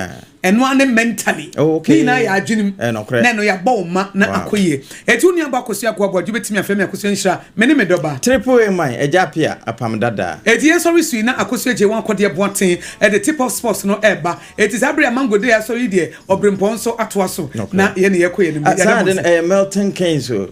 ɛno ane mentally. Ne nyinaa yɛ adwene mu na ɛno yɛabɔ wo ma na akɔ yie. Ɛti wo nuabɔ Akosua Akoaboadwo, bɛtumi afrɛ me Akosua Nhyira, me ne me dɔba. Triple A man, Agya Pia Apam Dada. Ɛti yɛsɔre sui na Akosua gye wɔn akɔdeɛ boaten ɛde tip of sports no ɛɛba. Ɛti saa bere a Mango Day asɔre yi deɛ, ɔberempɔn nso atoa so na yɛne yɛkɔ yɛn mu. Saa de no ɛyɛ Milton Keynes o.